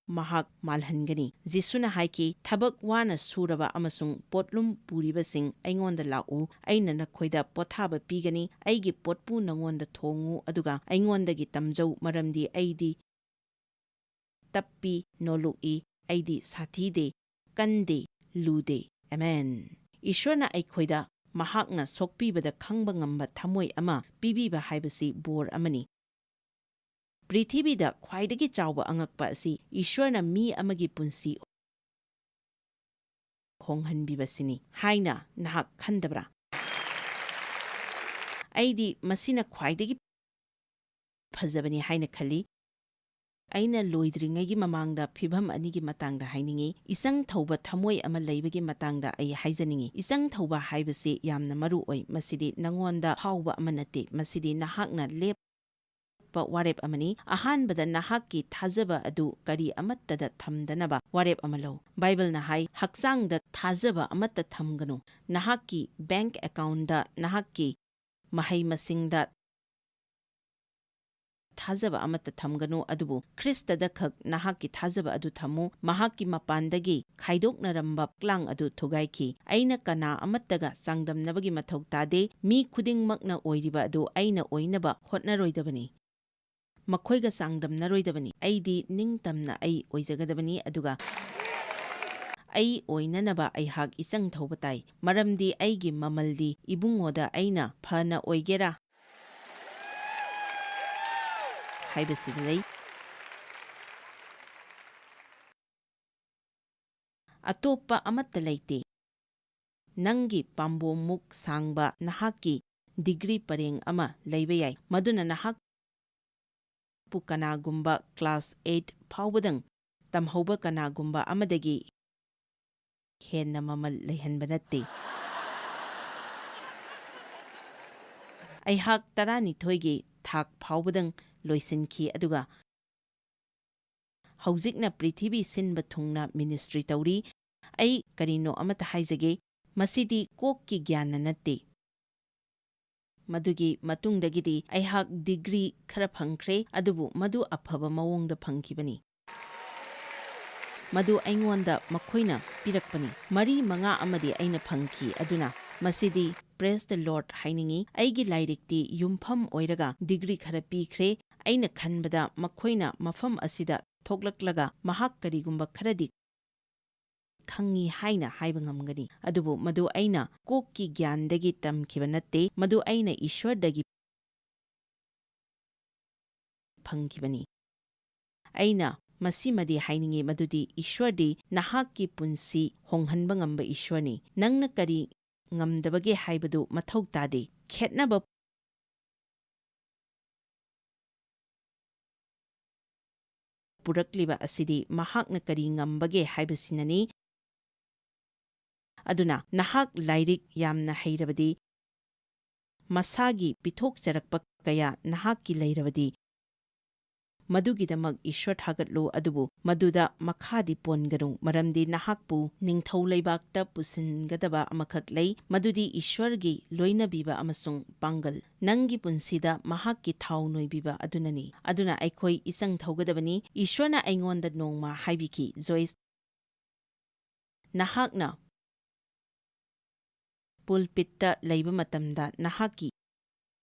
ꯃꯍꯥꯛ ꯃꯥꯜꯍꯟꯒꯅꯤ꯫ ꯖꯤꯁꯨꯅ ꯍꯥꯏꯈꯤ, "ꯊꯕꯛ ꯋꯥꯅ ꯁꯨꯔꯕ ꯑꯃꯁꯨꯡ ꯄꯣꯠꯂꯨꯝ ꯄꯨꯔꯤꯕꯁꯤꯡ, ꯑꯩꯉꯣꯟꯗ ꯂꯥꯛꯎ, ꯑꯩꯅ ꯅꯈꯣꯏꯗ ꯄꯣꯊꯥꯕ ꯄꯤꯒꯅꯤ꯫ ꯑꯩꯒꯤ ꯄꯣꯠꯄꯨ ꯅꯉꯣꯟꯗ ꯊꯣꯡꯉꯨ, ꯑꯗꯨꯒ ꯑꯩꯉꯣꯟꯗꯒꯤ ꯇꯝꯖꯧ, ꯃꯔꯝꯗꯤ ꯑꯩꯗꯤ ꯇꯞꯄꯤ, ꯅꯣꯂꯨꯛꯏ, ꯑꯩꯗꯤ ꯁꯥꯊꯤꯗꯦ, ꯀꯟꯗꯦ, ꯂꯨꯗꯦ꯫" ꯑꯃꯦꯟ꯫ ꯏꯁ꯭ꯋꯔꯅ ꯑꯩꯈꯣꯏꯗ ꯃꯍꯥꯛꯅ ꯁꯣꯛꯄꯤꯕꯗ ꯈꯪꯕ ꯉꯝꯕ ꯊꯃꯣꯏ ꯑꯃ ꯄꯤꯕꯤꯕ ꯍꯥꯏꯕꯁꯤ ꯕꯣꯔ ꯑꯃꯅꯤ꯫ ꯄ꯭ꯔꯤꯊꯤꯕꯤꯗ ꯈ꯭ꯋꯥꯏꯗꯒꯤ ꯆꯥꯎꯕ ꯑꯉꯛꯄ ꯑꯁꯤ ꯏꯁ꯭ꯋꯔꯅ ꯃꯤ ꯑꯃꯒꯤ ꯄꯨꯟꯁꯤ ꯍꯣꯡꯍꯟꯕꯤꯕꯁꯤꯅꯤ ꯍꯥꯏꯅ ꯅꯍꯥꯛ ꯈꯟꯗꯕ꯭ꯔꯥ? ꯑꯩꯗꯤ ꯃꯁꯤꯅ ꯈ꯭ꯋꯥꯏꯗꯒꯤ ꯐꯖꯕꯅꯤ ꯍꯥꯏꯅ ꯈꯜꯂꯤ꯫ ꯑꯩꯅ ꯂꯣꯏꯗ꯭ꯔꯤꯉꯩꯒꯤ ꯃꯃꯥꯡꯗ ꯐꯤꯚꯝ ꯑꯅꯤꯒꯤ ꯃꯇꯥꯡꯗ ꯍꯥꯏꯅꯤꯡꯏ꯫ ꯏꯆꯪ ꯊꯧꯕ ꯊꯃꯣꯏ ꯑꯃ ꯂꯩꯕꯒꯤ ꯃꯇꯥꯡꯗ ꯑꯩ ꯍꯥꯏꯖꯅꯤꯡꯏ꯫ ꯏꯆꯪ ꯊꯧꯕ ꯍꯥꯏꯕꯁꯤ ꯌꯥꯝꯅ ꯃꯔꯨ ꯑꯣꯏ꯫ ꯃꯁꯤꯗꯤ ꯅꯉꯣꯟꯗ ꯐꯥꯎꯕ ꯑꯃ ꯅꯠꯇꯦ꯫ ꯃꯁꯤꯗꯤ ꯅꯍꯥꯛꯅ ꯂꯦꯞꯄ ꯋꯥꯔꯦꯞ ꯑꯃꯅꯤ꯫ ꯑꯍꯥꯟꯕꯗ ꯅꯍꯥꯛꯀꯤ ꯊꯥꯖꯕ ꯑꯗꯨ ꯀꯔꯤ ꯑꯃꯠꯇꯗ ꯊꯝꯗꯅꯕ ꯋꯥꯔꯦꯞ ꯑꯃ ꯂꯧ꯫ ꯕꯥꯏꯕꯜꯅ ꯍꯥꯏ, "ꯍꯛꯆꯥꯡꯗ ꯊꯥꯖꯕ ꯑꯃꯠꯇ ꯊꯝꯒꯅꯨ꯫ ꯅꯍꯥꯛꯀꯤ ꯕꯦꯡꯛ ꯑꯦꯀꯥꯎꯟꯗ, ꯅꯍꯥꯛꯀꯤ ꯃꯍꯩ ꯃꯁꯤꯡꯗ ꯊꯥꯖꯕ ꯑꯃꯠꯇ ꯊꯝꯒꯅꯨ, ꯑꯗꯨꯕꯨ ꯈ꯭ꯔꯤꯁꯇꯗ ꯈꯛ ꯅꯍꯥꯛꯀꯤ ꯊꯥꯖꯕ ꯑꯗꯨ ꯊꯝꯃꯨ꯫" ꯃꯍꯥꯛꯀꯤ ꯃꯄꯥꯟꯗꯒꯤ ꯈꯥꯏꯗꯣꯛꯅꯔꯝꯕ ꯀ꯭ꯂꯥꯡ ꯑꯗꯨ ꯊꯨꯒꯥꯏꯈꯤ꯫ "ꯑꯩꯅ ꯀꯅꯥ ꯑꯃꯠꯇꯒ ꯆꯥꯡꯗꯝꯅꯕꯒꯤ ꯃꯊꯧ ꯇꯥꯗꯦ꯫ ꯃꯤ ꯈꯨꯗꯤꯡꯃꯛꯅ ꯑꯣꯏꯔꯤꯕ ꯑꯗꯨ ꯑꯩꯅ ꯑꯣꯏꯅꯕ ꯍꯣꯠꯅꯔꯣꯏꯗꯕꯅꯤ꯫ ꯃꯈꯣꯏꯒ ꯆꯥꯡꯗꯝꯅꯔꯣꯏꯗꯕꯅꯤ꯫ ꯑꯩꯗꯤ ꯅꯤꯡꯇꯝꯅ ꯑꯩ ꯑꯣꯏꯖꯒꯗꯕꯅꯤ, ꯑꯗꯨꯒ ꯑꯩ ꯑꯣꯏꯅꯅꯕ ꯑꯩꯍꯥꯛ ꯏꯆꯪ ꯊꯧꯕ ꯇꯥꯏ, ꯃꯔꯝꯗꯤ ꯑꯩꯒꯤ ꯃꯃꯜꯗꯤ ꯏꯕꯨꯡꯉꯣꯗ ꯑꯩꯅ ꯐꯅ ꯑꯣꯏꯒꯦꯔꯥ ꯍꯥꯏꯕꯁꯤꯗ ꯂꯩ꯫ ꯑꯇꯣꯞꯄ ꯑꯃꯠꯇ ꯂꯩꯇꯦ꯫ ꯅꯪꯒꯤ ꯄꯥꯝꯕꯣꯝꯃꯨꯛ ꯁꯥꯡꯕ ꯅꯍꯥꯛꯀꯤ ꯗꯤꯒ꯭ꯔꯤ ꯄꯔꯦꯡ ꯑꯃ ꯂꯩꯕ ꯌꯥꯏ, ꯃꯗꯨꯅ ꯅꯍꯥꯛ ꯄꯨ ꯀꯅꯥꯒꯨꯝꯕ class eight ꯐꯥꯎꯕꯗꯪ ꯇꯝꯍꯧꯕ ꯀꯅꯥꯒꯨꯝꯕ ꯑꯃꯗꯒꯤ ꯍꯦꯟꯅ ꯃꯃꯜ ꯂꯩꯍꯟꯕ ꯅꯠꯇꯦ꯫ ꯑꯩꯍꯥꯛ ꯇꯔꯥꯅꯤꯊꯣꯏꯒꯤ ꯊꯥꯛ ꯐꯥꯎꯕꯗꯪ ꯂꯣꯏꯁꯤꯟꯈꯤ, ꯑꯗꯨꯒ ꯍꯧꯖꯤꯛꯅ ꯄ꯭ꯔꯤꯊꯤꯕꯤ ꯁꯤꯟꯕ ꯊꯨꯡꯅ ministry ꯇꯧꯔꯤ꯫ ꯑꯩ ꯀꯔꯤꯅꯣ ꯑꯃꯠꯇ ꯍꯥꯏꯖꯒꯦ, ꯃꯁꯤꯗꯤ ꯀꯣꯛꯀꯤ ꯒ꯭ꯌꯥꯟꯅ ꯅꯠꯇꯦ꯫ ꯃꯗꯨꯒꯤ ꯃꯇꯨꯡꯗꯒꯤꯗꯤ ꯑꯩꯍꯥꯛ degree ꯈꯔ ꯐꯪꯈ꯭ꯔꯦ, ꯑꯗꯨꯕꯨ ꯃꯗꯨ ꯑꯐꯕ ꯃꯑꯣꯡꯗ ꯐꯪꯈꯤꯕꯅꯤ꯫ ꯃꯗꯨ ꯑꯩꯉꯣꯟꯗ ꯃꯈꯣꯏꯅ ꯄꯤꯔꯛꯄꯅꯤ꯫ ꯃꯔꯤ ꯃꯉꯥ ꯑꯃꯗꯤ ꯑꯩꯅ ꯐꯪꯈꯤ, ꯑꯗꯨꯅ ꯃꯁꯤꯗꯤ praise the Lord ꯍꯥꯏꯅꯤꯡꯏ꯫ ꯑꯩꯒꯤ ꯂꯥꯏꯔꯤꯛꯇꯤ ꯌꯨꯝꯐꯝ ꯑꯣꯏꯔꯒ degree ꯈꯔ ꯄꯤꯈ꯭ꯔꯦ꯫ ꯑꯩꯅ ꯈꯟꯕꯗ ꯃꯈꯣꯏꯅ ꯃꯐꯝ ꯑꯁꯤꯗ ꯊꯣꯛꯂꯛꯂꯒ ꯃꯍꯥꯛ ꯀꯔꯤꯒꯨꯝꯕ ꯈꯔꯗꯤ ꯈꯪꯉꯤ ꯍꯥꯏꯅ ꯍꯥꯏꯕ ꯉꯝꯒꯅꯤ, ꯑꯗꯨꯕꯨ ꯃꯗꯨ ꯑꯩꯅ ꯀꯣꯛꯀꯤ ꯒ꯭ꯌꯥꯟꯗꯒꯤ ꯇꯝꯈꯤꯕ ꯅꯠꯇꯦ, ꯃꯗꯨ ꯑꯩꯅ ꯏꯁ꯭ꯋꯔꯗꯒꯤ ꯐꯪꯈꯤꯕꯅꯤ꯫ ꯑꯩꯅ ꯃꯁꯤꯃꯗꯤ ꯍꯥꯏꯅꯤꯡꯏ, ꯃꯗꯨꯗꯤ ꯏꯁ꯭ꯋꯔꯗꯤ ꯅꯍꯥꯛꯀꯤ ꯄꯨꯟꯁꯤ ꯍꯣꯡꯍꯟꯕ ꯉꯝꯕ ꯏꯁ꯭ꯋꯔꯅꯤ꯫ ꯅꯪꯅ ꯀꯔꯤ ꯉꯝꯗꯕꯒꯦ ꯍꯥꯏꯕꯗꯨ ꯃꯊꯧ ꯇꯥꯗꯦ꯫ ꯈꯦꯠꯅꯕ ꯄꯨꯔꯛꯂꯤꯕ ꯑꯁꯤꯗꯤ ꯃꯍꯥꯛꯅ ꯀꯔꯤ ꯉꯝꯕꯒꯦ ꯍꯥꯏꯕꯁꯤꯅꯅꯤ꯫ ꯑꯗꯨꯅ ꯅꯍꯥꯛ ꯂꯥꯏꯔꯤꯛ ꯌꯥꯝꯅ ꯍꯩꯔꯕꯗꯤ, ꯃꯁꯥꯒꯤ ꯄꯤꯊꯣꯛꯆꯔꯛꯄ ꯀꯌꯥ ꯅꯍꯥꯛꯀꯤ ꯂꯩꯔꯕꯗꯤ, ꯃꯗꯨꯒꯤꯗꯃꯛ ꯏꯁ꯭ꯋꯔ ꯊꯥꯒꯠꯂꯨ, ꯑꯗꯨꯕꯨ ꯃꯗꯨꯗ ꯃꯈꯥꯗꯤ ꯄꯣꯟꯒꯅꯨ, ꯃꯔꯝꯗꯤ ꯅꯍꯥꯛꯄꯨ ꯅꯤꯡꯊꯧ ꯂꯩꯕꯥꯛꯇ ꯄꯨꯁꯤꯟꯒꯗꯕ ꯑꯃꯈꯛ ꯂꯩ, ꯃꯗꯨꯗꯤ ꯏꯁ꯭ꯋꯔꯒꯤ ꯂꯣꯏꯅꯕꯤꯕ ꯑꯃꯁꯨꯡ ꯄꯥꯡꯒꯜ꯫ ꯅꯪꯒꯤ ꯄꯨꯟꯁꯤꯗ ꯃꯍꯥꯛꯀꯤ ꯊꯥꯎ ꯅꯣꯏꯕꯤꯕ ꯑꯗꯨꯅꯅꯤ꯫ ꯑꯗꯨꯅ ꯑꯩꯈꯣꯏ ꯏꯆꯪ ꯊꯧꯒꯗꯕꯅꯤ꯫ ꯏꯁ꯭ꯋꯔꯅ ꯑꯩꯉꯣꯟꯗ ꯅꯣꯡꯃ ꯍꯥꯏꯕꯤꯈꯤ, "ꯖꯣꯏꯁ, ꯅꯍꯥꯛꯅ ꯄꯨꯜꯄꯤꯠꯇ ꯂꯩꯕ ꯃꯇꯝꯗ ꯅꯍꯥꯛꯀꯤ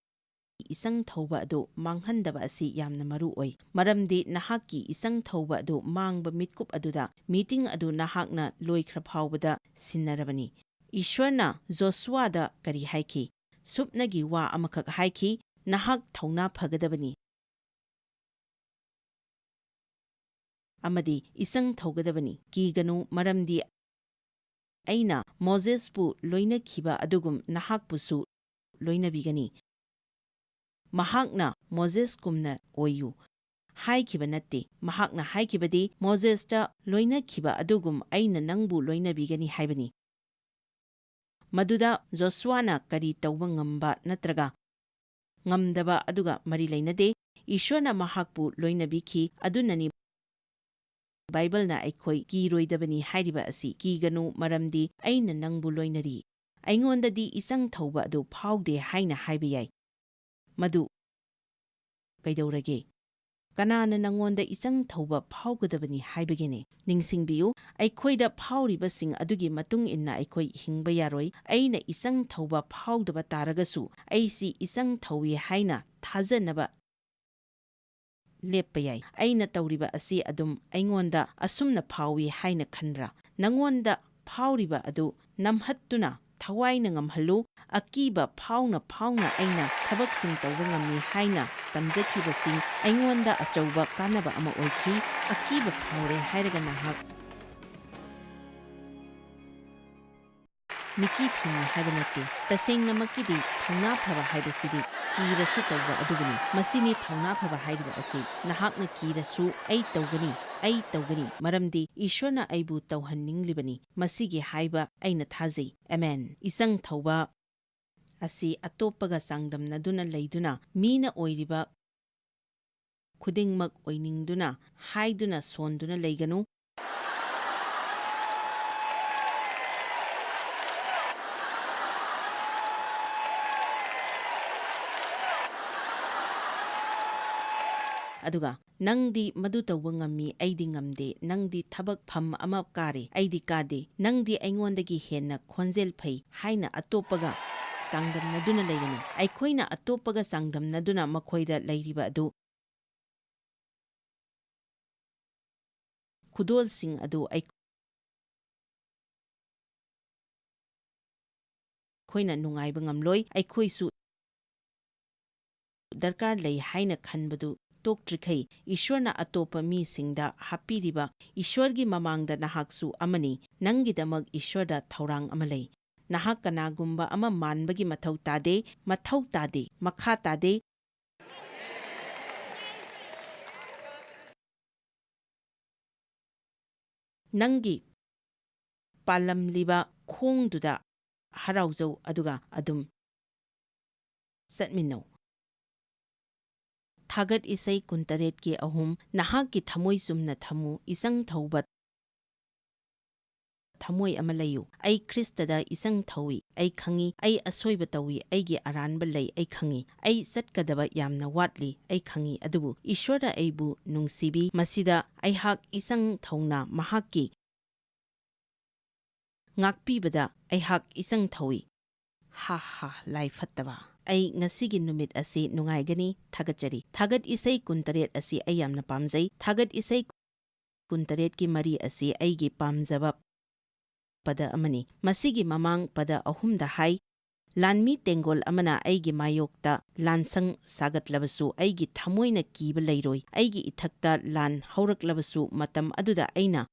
ꯏꯆꯪ ꯊꯧꯕ ꯑꯗꯨ ꯃꯥꯡꯍꯟꯗꯕ ꯑꯁꯤ ꯌꯥꯝꯅ ꯃꯔꯨ ꯑꯣꯏ, ꯃꯔꯝꯗꯤ ꯅꯍꯥꯛꯀꯤ ꯏꯆꯪ ꯊꯧꯕ ꯑꯗꯨ ꯃꯥꯡꯕ ꯃꯤꯠꯀꯨꯞ ꯑꯗꯨꯗ meeting ꯑꯗꯨ ꯅꯍꯥꯛꯅ ꯂꯣꯏꯈ꯭ꯔ ꯐꯥꯎꯕꯗ ꯁꯤꯟꯅꯔꯕꯅꯤ꯫" ꯏꯁ꯭ꯋꯔꯅ ꯖꯣꯁꯨꯋꯥꯗ ꯀꯔꯤ ꯍꯥꯏꯈꯤ? ꯁꯨꯞꯅꯒꯤ ꯋꯥ ꯑꯃꯈꯛ ꯍꯥꯏꯈꯤ, "ꯅꯍꯥꯛ ꯊꯧꯅꯥ ꯐꯒꯗꯕꯅꯤ ꯑꯃꯗꯤ ꯏꯆꯪ ꯊꯧꯒꯗꯕꯅꯤ꯫ ꯀꯤꯒꯅꯨ, ꯃꯔꯝꯗꯤ ꯑꯩꯅ ꯃꯣꯖꯦꯁꯄꯨ ꯂꯣꯏꯅꯈꯤꯕ ꯑꯗꯨꯒꯨꯝ ꯅꯍꯥꯛꯄꯨꯁꯨ ꯂꯣꯏꯅꯕꯤꯒꯅꯤ꯫ ꯃꯍꯥꯛꯅ ꯃꯣꯖꯦꯁꯀꯨꯝꯅ ꯑꯣꯏꯌꯨ, ꯍꯥꯏꯈꯤꯕ ꯅꯠꯇꯦ꯫ ꯃꯍꯥꯛꯅ ꯍꯥꯏꯈꯤꯕꯗꯤ, "ꯃꯣꯖꯦꯁꯇ ꯂꯣꯏꯅꯈꯤꯕ ꯑꯗꯨꯒꯨꯝ ꯑꯩꯅ ꯅꯪꯕꯨ ꯂꯣꯏꯅꯕꯤꯒꯅꯤ" ꯍꯥꯏꯕꯅꯤ꯫ ꯃꯗꯨꯗ ꯖꯣꯁꯨꯋꯥꯅ ꯀꯔꯤ ꯇꯧꯕ ꯉꯝꯕ ꯅꯠꯇ꯭ꯔꯒ ꯉꯝꯗꯕ ꯑꯗꯨꯒ ꯃꯔꯤ ꯂꯩꯅꯗꯦ꯫ ꯏꯁ꯭ꯋꯔꯅ ꯃꯍꯥꯛꯄꯨ ꯂꯣꯏꯅꯕꯤꯈꯤ꯫ ꯑꯗꯨꯅꯅꯤ ꯕꯥꯏꯕꯜꯅ ꯑꯩꯈꯣꯏ ꯀꯤꯔꯣꯏꯗꯕꯅꯤ ꯍꯥꯏꯔꯤꯕ ꯑꯁꯤ꯫ "ꯀꯤꯒꯅꯨ, ꯃꯔꯝꯗꯤ ꯑꯩꯅ ꯅꯪꯕꯨ ꯂꯣꯏꯅꯔꯤ꯫ ꯑꯩꯉꯣꯟꯗꯗꯤ ꯏꯆꯪ ꯊꯧꯕ ꯑꯗꯨ ꯐꯥꯎꯗꯦ" ꯍꯥꯏꯅ ꯍꯥꯏꯕ ꯌꯥꯏ꯫ ꯃꯗꯨ ꯀꯩꯗꯧꯔꯒꯦ? ꯀꯅꯥꯅ ꯅꯉꯣꯟꯗ ꯏꯆꯪ ꯊꯧꯕ ꯐꯥꯎꯒꯗꯕꯅꯤ ꯍꯥꯏꯕꯒꯦꯅꯦ? ꯅꯤꯡꯁꯤꯡꯕꯤꯌꯨ, ꯑꯩꯈꯣꯏꯗ ꯐꯥꯎꯔꯤꯕꯁꯤꯡ ꯑꯗꯨꯒꯤ ꯃꯇꯨꯡ ꯏꯟꯅ ꯑꯩꯈꯣꯏ ꯍꯤꯡꯕ ꯌꯥꯔꯣꯏ꯫ ꯑꯩꯅ ꯏꯆꯪ ꯊꯧꯕ ꯐꯥꯎꯗꯕ ꯇꯥꯔꯒꯁꯨ, ꯑꯩꯁꯤ ꯏꯆꯪ ꯊꯧꯏ ꯍꯥꯏꯅ ꯊꯥꯖꯅꯕ ꯂꯦꯞꯄ ꯌꯥꯏ꯫ ꯑꯩꯅ ꯇꯧꯔꯤꯕ ꯑꯁꯤ ꯑꯗꯨꯝ ꯑꯩꯉꯣꯟꯗ ꯑꯁꯨꯝꯅ ꯐꯥꯎꯏ ꯍꯥꯏꯅ ꯈꯟꯕ꯭ꯔꯥ? ꯅꯉꯣꯟꯗ ꯐꯥꯎꯔꯤꯕ ꯑꯗꯨ ꯅꯝꯍꯠꯇꯨꯅ ꯊꯋꯥꯏꯅ ꯉꯝꯍꯜꯂꯨ꯫ "ꯑꯀꯤꯕ ꯐꯥꯎꯅ ꯐꯥꯎꯅ ꯑꯩꯅ ꯊꯕꯛꯁꯤꯡ ꯇꯧꯕ ꯉꯝꯃꯤ" ꯍꯥꯏꯅ ꯇꯝꯖꯈꯤꯕꯁꯤ ꯑꯩꯉꯣꯟꯗ ꯑꯆꯧꯕ ꯀꯥꯟꯅꯕ ꯑꯃ ꯑꯣꯏꯈꯤ꯫ ꯑꯀꯤꯕ ꯐꯥꯎꯔꯦ ꯍꯥꯏꯔꯒ ꯅꯍꯥꯛ ꯃꯤꯀꯤ ꯊꯤꯡꯉꯤ ꯍꯥꯏꯕ ꯅꯠꯇꯦ꯫ ꯇꯁꯦꯡꯅꯃꯛꯀꯤꯗꯤ ꯊꯧꯅꯥ ꯐꯕ ꯍꯥꯏꯕꯁꯤꯗꯤ ꯀꯤꯔꯁꯨ ꯇꯧꯕ ꯑꯗꯨꯕꯨꯅꯤ꯫ ꯃꯁꯤꯅꯤ ꯊꯧꯅꯥ ꯐꯕ ꯍꯥꯏꯔꯤꯕ ꯑꯁꯤ꯫ ꯅꯍꯥꯛꯅ ꯀꯤꯔꯁꯨ "ꯑꯩ ꯇꯧꯒꯅꯤ, ꯑꯩ ꯇꯧꯒꯅꯤ, ꯃꯔꯝꯗꯤ ꯏꯁ꯭ꯋꯔꯅ ꯑꯩꯕꯨ ꯇꯧꯍꯟꯅꯤꯡꯂꯤꯕꯅꯤ" ꯃꯁꯤꯒꯤ ꯍꯥꯏꯕ ꯑꯩꯅ ꯊꯥꯖꯩ꯫ ꯑꯃꯦꯟ꯫ ꯏꯆꯪ ꯊꯧꯕ ꯑꯁꯤ ꯑꯇꯣꯞꯄꯒ ꯆꯥꯡꯗꯝꯅꯗꯨꯅ ꯂꯩꯗꯨꯅ ꯃꯤꯅ ꯑꯣꯏꯔꯤꯕ ꯈꯨꯗꯤꯡꯃꯛ ꯑꯣꯏꯅꯤꯡꯗꯨꯅ ꯍꯥꯏꯗꯨꯅ ꯁꯣꯟꯗꯨꯅ ꯂꯩꯒꯅꯨ꯫ ꯑꯗꯨꯒ, "ꯅꯪꯗꯤ ꯃꯗꯨ ꯇꯧꯕ ꯉꯝꯃꯤ, ꯑꯩꯗꯤ ꯉꯝꯗꯦ꯫ ꯅꯪꯗꯤ ꯊꯕꯛ ꯐꯝ ꯑꯃ ꯀꯥꯔꯦ, ꯑꯩꯗꯤ ꯀꯥꯗꯦ꯫ ꯅꯪꯗꯤ ꯑꯩꯉꯣꯟꯗꯒꯤ ꯍꯦꯟꯅ ꯈꯣꯟꯖꯦꯜ ꯐꯩ" ꯍꯥꯏꯅ ꯑꯇꯣꯞꯄꯒ ꯆꯥꯡꯗꯝꯅꯗꯨꯅ ꯂꯩꯒꯅꯨ꯫ ꯑꯩꯈꯣꯏꯅ ꯑꯇꯣꯞꯄꯒ ꯆꯥꯡꯗꯝꯅꯗꯨꯅ ꯃꯈꯣꯏꯗ ꯂꯩꯔꯤꯕ ꯑꯗꯨ ꯈꯨꯗꯣꯜꯁꯤꯡ ꯑꯗꯨ ꯑꯩꯈꯣꯏꯅ ꯅꯨꯡꯉꯥꯏꯕ ꯉꯝꯂꯣꯏ꯫ ꯑꯩꯈꯣꯏꯁꯨ ꯗꯔꯀꯥꯔ ꯂꯩ ꯍꯥꯏꯅ ꯈꯟꯕꯗꯨ ꯇꯣꯛꯇ꯭ꯔꯤꯈꯩ, ꯏꯁ꯭ꯋꯔꯅ ꯑꯇꯣꯞꯄ ꯃꯤꯁꯤꯡꯗ ꯍꯥꯞꯄꯤꯔꯤꯕ ꯏꯁ꯭ꯋꯔꯒꯤ ꯃꯃꯥꯡꯗ ꯅꯍꯥꯛꯁꯨ ꯑꯃꯅꯤ꯫ ꯅꯪꯒꯤꯗꯃꯛ ꯏꯁ꯭ꯋꯔꯗ ꯊꯧꯔꯥꯡ ꯑꯃ ꯂꯩ꯫ ꯅꯍꯥꯛ ꯀꯅꯥꯒꯨꯝꯕ ꯑꯃ ꯃꯥꯟꯕꯒꯤ ꯃꯊꯧ ꯇꯥꯗꯦ, ꯃꯊꯧ ꯇꯥꯗꯦ, ꯃꯈꯥ ꯇꯥꯗꯦ꯫ ꯅꯪꯒꯤ ꯄꯥꯜꯂꯝꯂꯤꯕ ꯈꯣꯡꯗꯨꯗ ꯍꯔꯥꯎꯖꯧ, ꯑꯗꯨꯒ ꯑꯗꯨꯝ ꯆꯠꯃꯤꯟꯅꯧ꯫ ꯊꯥꯒꯠ ꯏꯁꯩ ꯀꯨꯟꯇꯔꯦꯠꯀꯤ ꯑꯍꯨꯝ, ꯅꯍꯥꯛꯀꯤ ꯊꯃꯣꯏ ꯆꯨꯝꯅ ꯊꯝꯃꯨ, ꯏꯆꯪ ꯊꯧꯕ ꯊꯃꯣꯏ ꯑꯃ ꯂꯩꯌꯨ꯫ ꯑꯩ ꯈ꯭ꯔꯤꯁꯇꯗ ꯏꯆꯪ ꯊꯧꯏ, ꯑꯩ ꯈꯪꯏ, ꯑꯩ ꯑꯁꯣꯏꯕ ꯇꯧꯏ, ꯑꯩꯒꯤ ꯑꯔꯥꯟꯕ ꯂꯩ, ꯑꯩ ꯈꯪꯏ, ꯑꯩ ꯆꯠꯀꯗꯕ ꯌꯥꯝꯅ ꯋꯥꯠꯂꯤ, ꯑꯩ ꯈꯪꯏ, ꯑꯗꯨꯕꯨ ꯏꯁ꯭ꯋꯔꯅ ꯑꯩꯕꯨ ꯅꯨꯡꯁꯤꯕꯤ, ꯃꯁꯤꯗ ꯑꯩꯍꯥꯛ ꯏꯆꯪ ꯊꯧꯅ ꯃꯍꯥꯛꯀꯤ ꯉꯥꯛꯄꯤꯕꯗ ꯑꯩꯍꯥꯛ ꯏꯆꯪ ꯊꯧꯏ꯫ ꯍꯥ ꯍꯥ, ꯂꯥꯏ ꯐꯠꯇꯕ꯫ ꯑꯩ ꯉꯁꯤꯒꯤ ꯅꯨꯃꯤꯠ ꯑꯁꯤ ꯅꯨꯡꯉꯥꯏꯒꯅꯤ, ꯊꯥꯒꯠꯆꯔꯤ꯫ ꯊꯥꯒꯠ ꯏꯁꯩ ꯀꯨꯟꯇꯔꯦꯠ ꯑꯁꯤ ꯑꯩ ꯌꯥꯝꯅ ꯄꯥꯝꯖꯩ꯫ ꯊꯥꯒꯠ ꯏꯁꯩ ꯀꯨꯟꯇꯔꯦꯠꯀꯤ ꯃꯔꯤ ꯑꯁꯤ ꯑꯩꯒꯤ ꯄꯥꯝꯖꯕ ꯄꯗ ꯑꯃꯅꯤ꯫ ꯃꯁꯤꯒꯤ ꯃꯃꯥꯡ ꯄꯗ ꯑꯍꯨꯝꯗ ꯍꯥꯏ, "ꯂꯥꯟꯃꯤ ꯇꯦꯡꯒꯣꯜ ꯑꯃꯅ ꯑꯩꯒꯤ ꯃꯥꯌꯣꯛꯇ ꯂꯥꯟꯁꯪ ꯁꯥꯒꯠꯂꯕꯁꯨ ꯑꯩꯒꯤ ꯊꯃꯣꯏꯅ ꯀꯤꯕ ꯂꯩꯔꯣꯏ꯫ ꯑꯩꯒꯤ ꯏꯊꯛꯇ ꯂꯥꯟ ꯍꯧꯔꯛꯂꯕꯁꯨ ꯃꯇꯝ ꯑꯗꯨꯗ ꯑꯩꯅ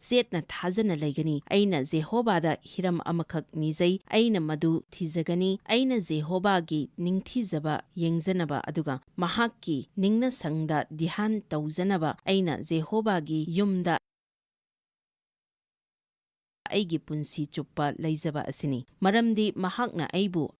ꯆꯦꯠꯅ ꯊꯥꯖꯅ ꯂꯩꯒꯅꯤ꯫ ꯑꯩꯅ ꯖꯦꯍꯣꯕꯥꯗ ꯍꯤꯔꯝ ꯑꯃꯈꯛ ꯅꯤꯖꯩ, ꯑꯩꯅ ꯃꯗꯨ ꯊꯤꯖꯒꯅꯤ꯫ ꯑꯩꯅ ꯖꯦꯍꯣꯕꯥꯒꯤ ꯅꯤꯡꯊꯤꯖꯕ ꯌꯦꯡꯖꯅꯕ ꯑꯗꯨꯒ ꯃꯍꯥꯛꯀꯤ ꯅꯤꯡꯅꯁꯪꯗ ꯙ꯭ꯌꯥꯟ ꯇꯧꯖꯅꯕ ꯑꯩꯅ ꯖꯦꯍꯣꯕꯥꯒꯤ ꯌꯨꯝꯗ ꯑꯩꯒꯤ ꯄꯨꯟꯁꯤ ꯆꯨꯞꯄ ꯂꯩꯖꯕ ꯑꯁꯤꯅꯤ, ꯃꯔꯝꯗꯤ ꯃꯍꯥꯛꯅ ꯑꯩꯕꯨ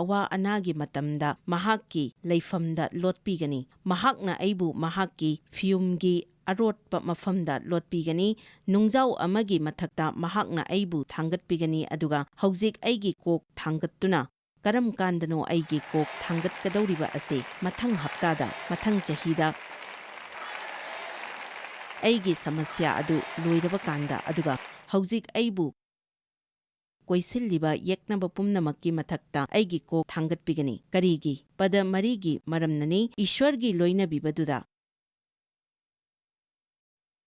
ꯑꯋꯥ ꯑꯅꯥꯒꯤ ꯃꯇꯝꯗ ꯃꯍꯥꯛꯀꯤ ꯂꯩꯐꯝꯗ ꯂꯣꯠꯄꯤꯒꯅꯤ꯫ ꯃꯍꯥꯛꯅ ꯑꯩꯕꯨ ꯃꯍꯥꯛꯀꯤ ꯐꯤꯌꯨꯝꯒꯤ ꯑꯔꯣꯠꯄ ꯃꯐꯝꯗ ꯂꯣꯠꯄꯤꯒꯅꯤ꯫ ꯅꯨꯡꯖꯥꯎ ꯑꯃꯒꯤ ꯃꯊꯛꯇ ꯃꯍꯥꯛꯅ ꯑꯩꯕꯨ ꯊꯥꯡꯒꯠꯄꯤꯒꯅꯤ, ꯑꯗꯨꯒ ꯍꯧꯖꯤꯛ ꯑꯩꯒꯤ ꯀꯣꯛ ꯊꯥꯡꯒꯠꯇꯨꯅ ꯀꯔꯝ ꯀꯥꯟꯗꯅꯣ ꯑꯩꯒꯤ ꯀꯣꯛ ꯊꯥꯡꯒꯠꯀꯗꯧꯔꯤꯕ ꯑꯁꯤ? ꯃꯊꯪ ꯍꯞꯇꯥꯗ, ꯃꯊꯪ ꯆꯍꯤꯗ꯫ ꯑꯩꯒꯤ ꯁꯃꯁ꯭ꯌꯥ ꯑꯗꯨ ꯂꯣꯏꯔꯕ ꯀꯥꯟꯗ, ꯑꯗꯨꯒ ꯍꯧꯖꯤꯛ ꯑꯩꯕꯨ ꯀꯣꯏꯁꯤꯜꯂꯤꯕ ꯌꯦꯛꯅꯕ ꯄꯨꯝꯅꯃꯛꯀꯤ ꯃꯊꯛꯇ ꯑꯩꯒꯤ ꯀꯣꯛ ꯊꯥꯡꯒꯠꯄꯤꯒꯅꯤ꯫ ꯀꯔꯤꯒꯤ? ꯄꯗ ꯃꯔꯤꯒꯤ ꯃꯔꯝꯅꯅꯤ, ꯏꯁ꯭ꯋꯔꯒꯤ ꯂꯣꯏꯅꯕꯤꯕꯗꯨꯗ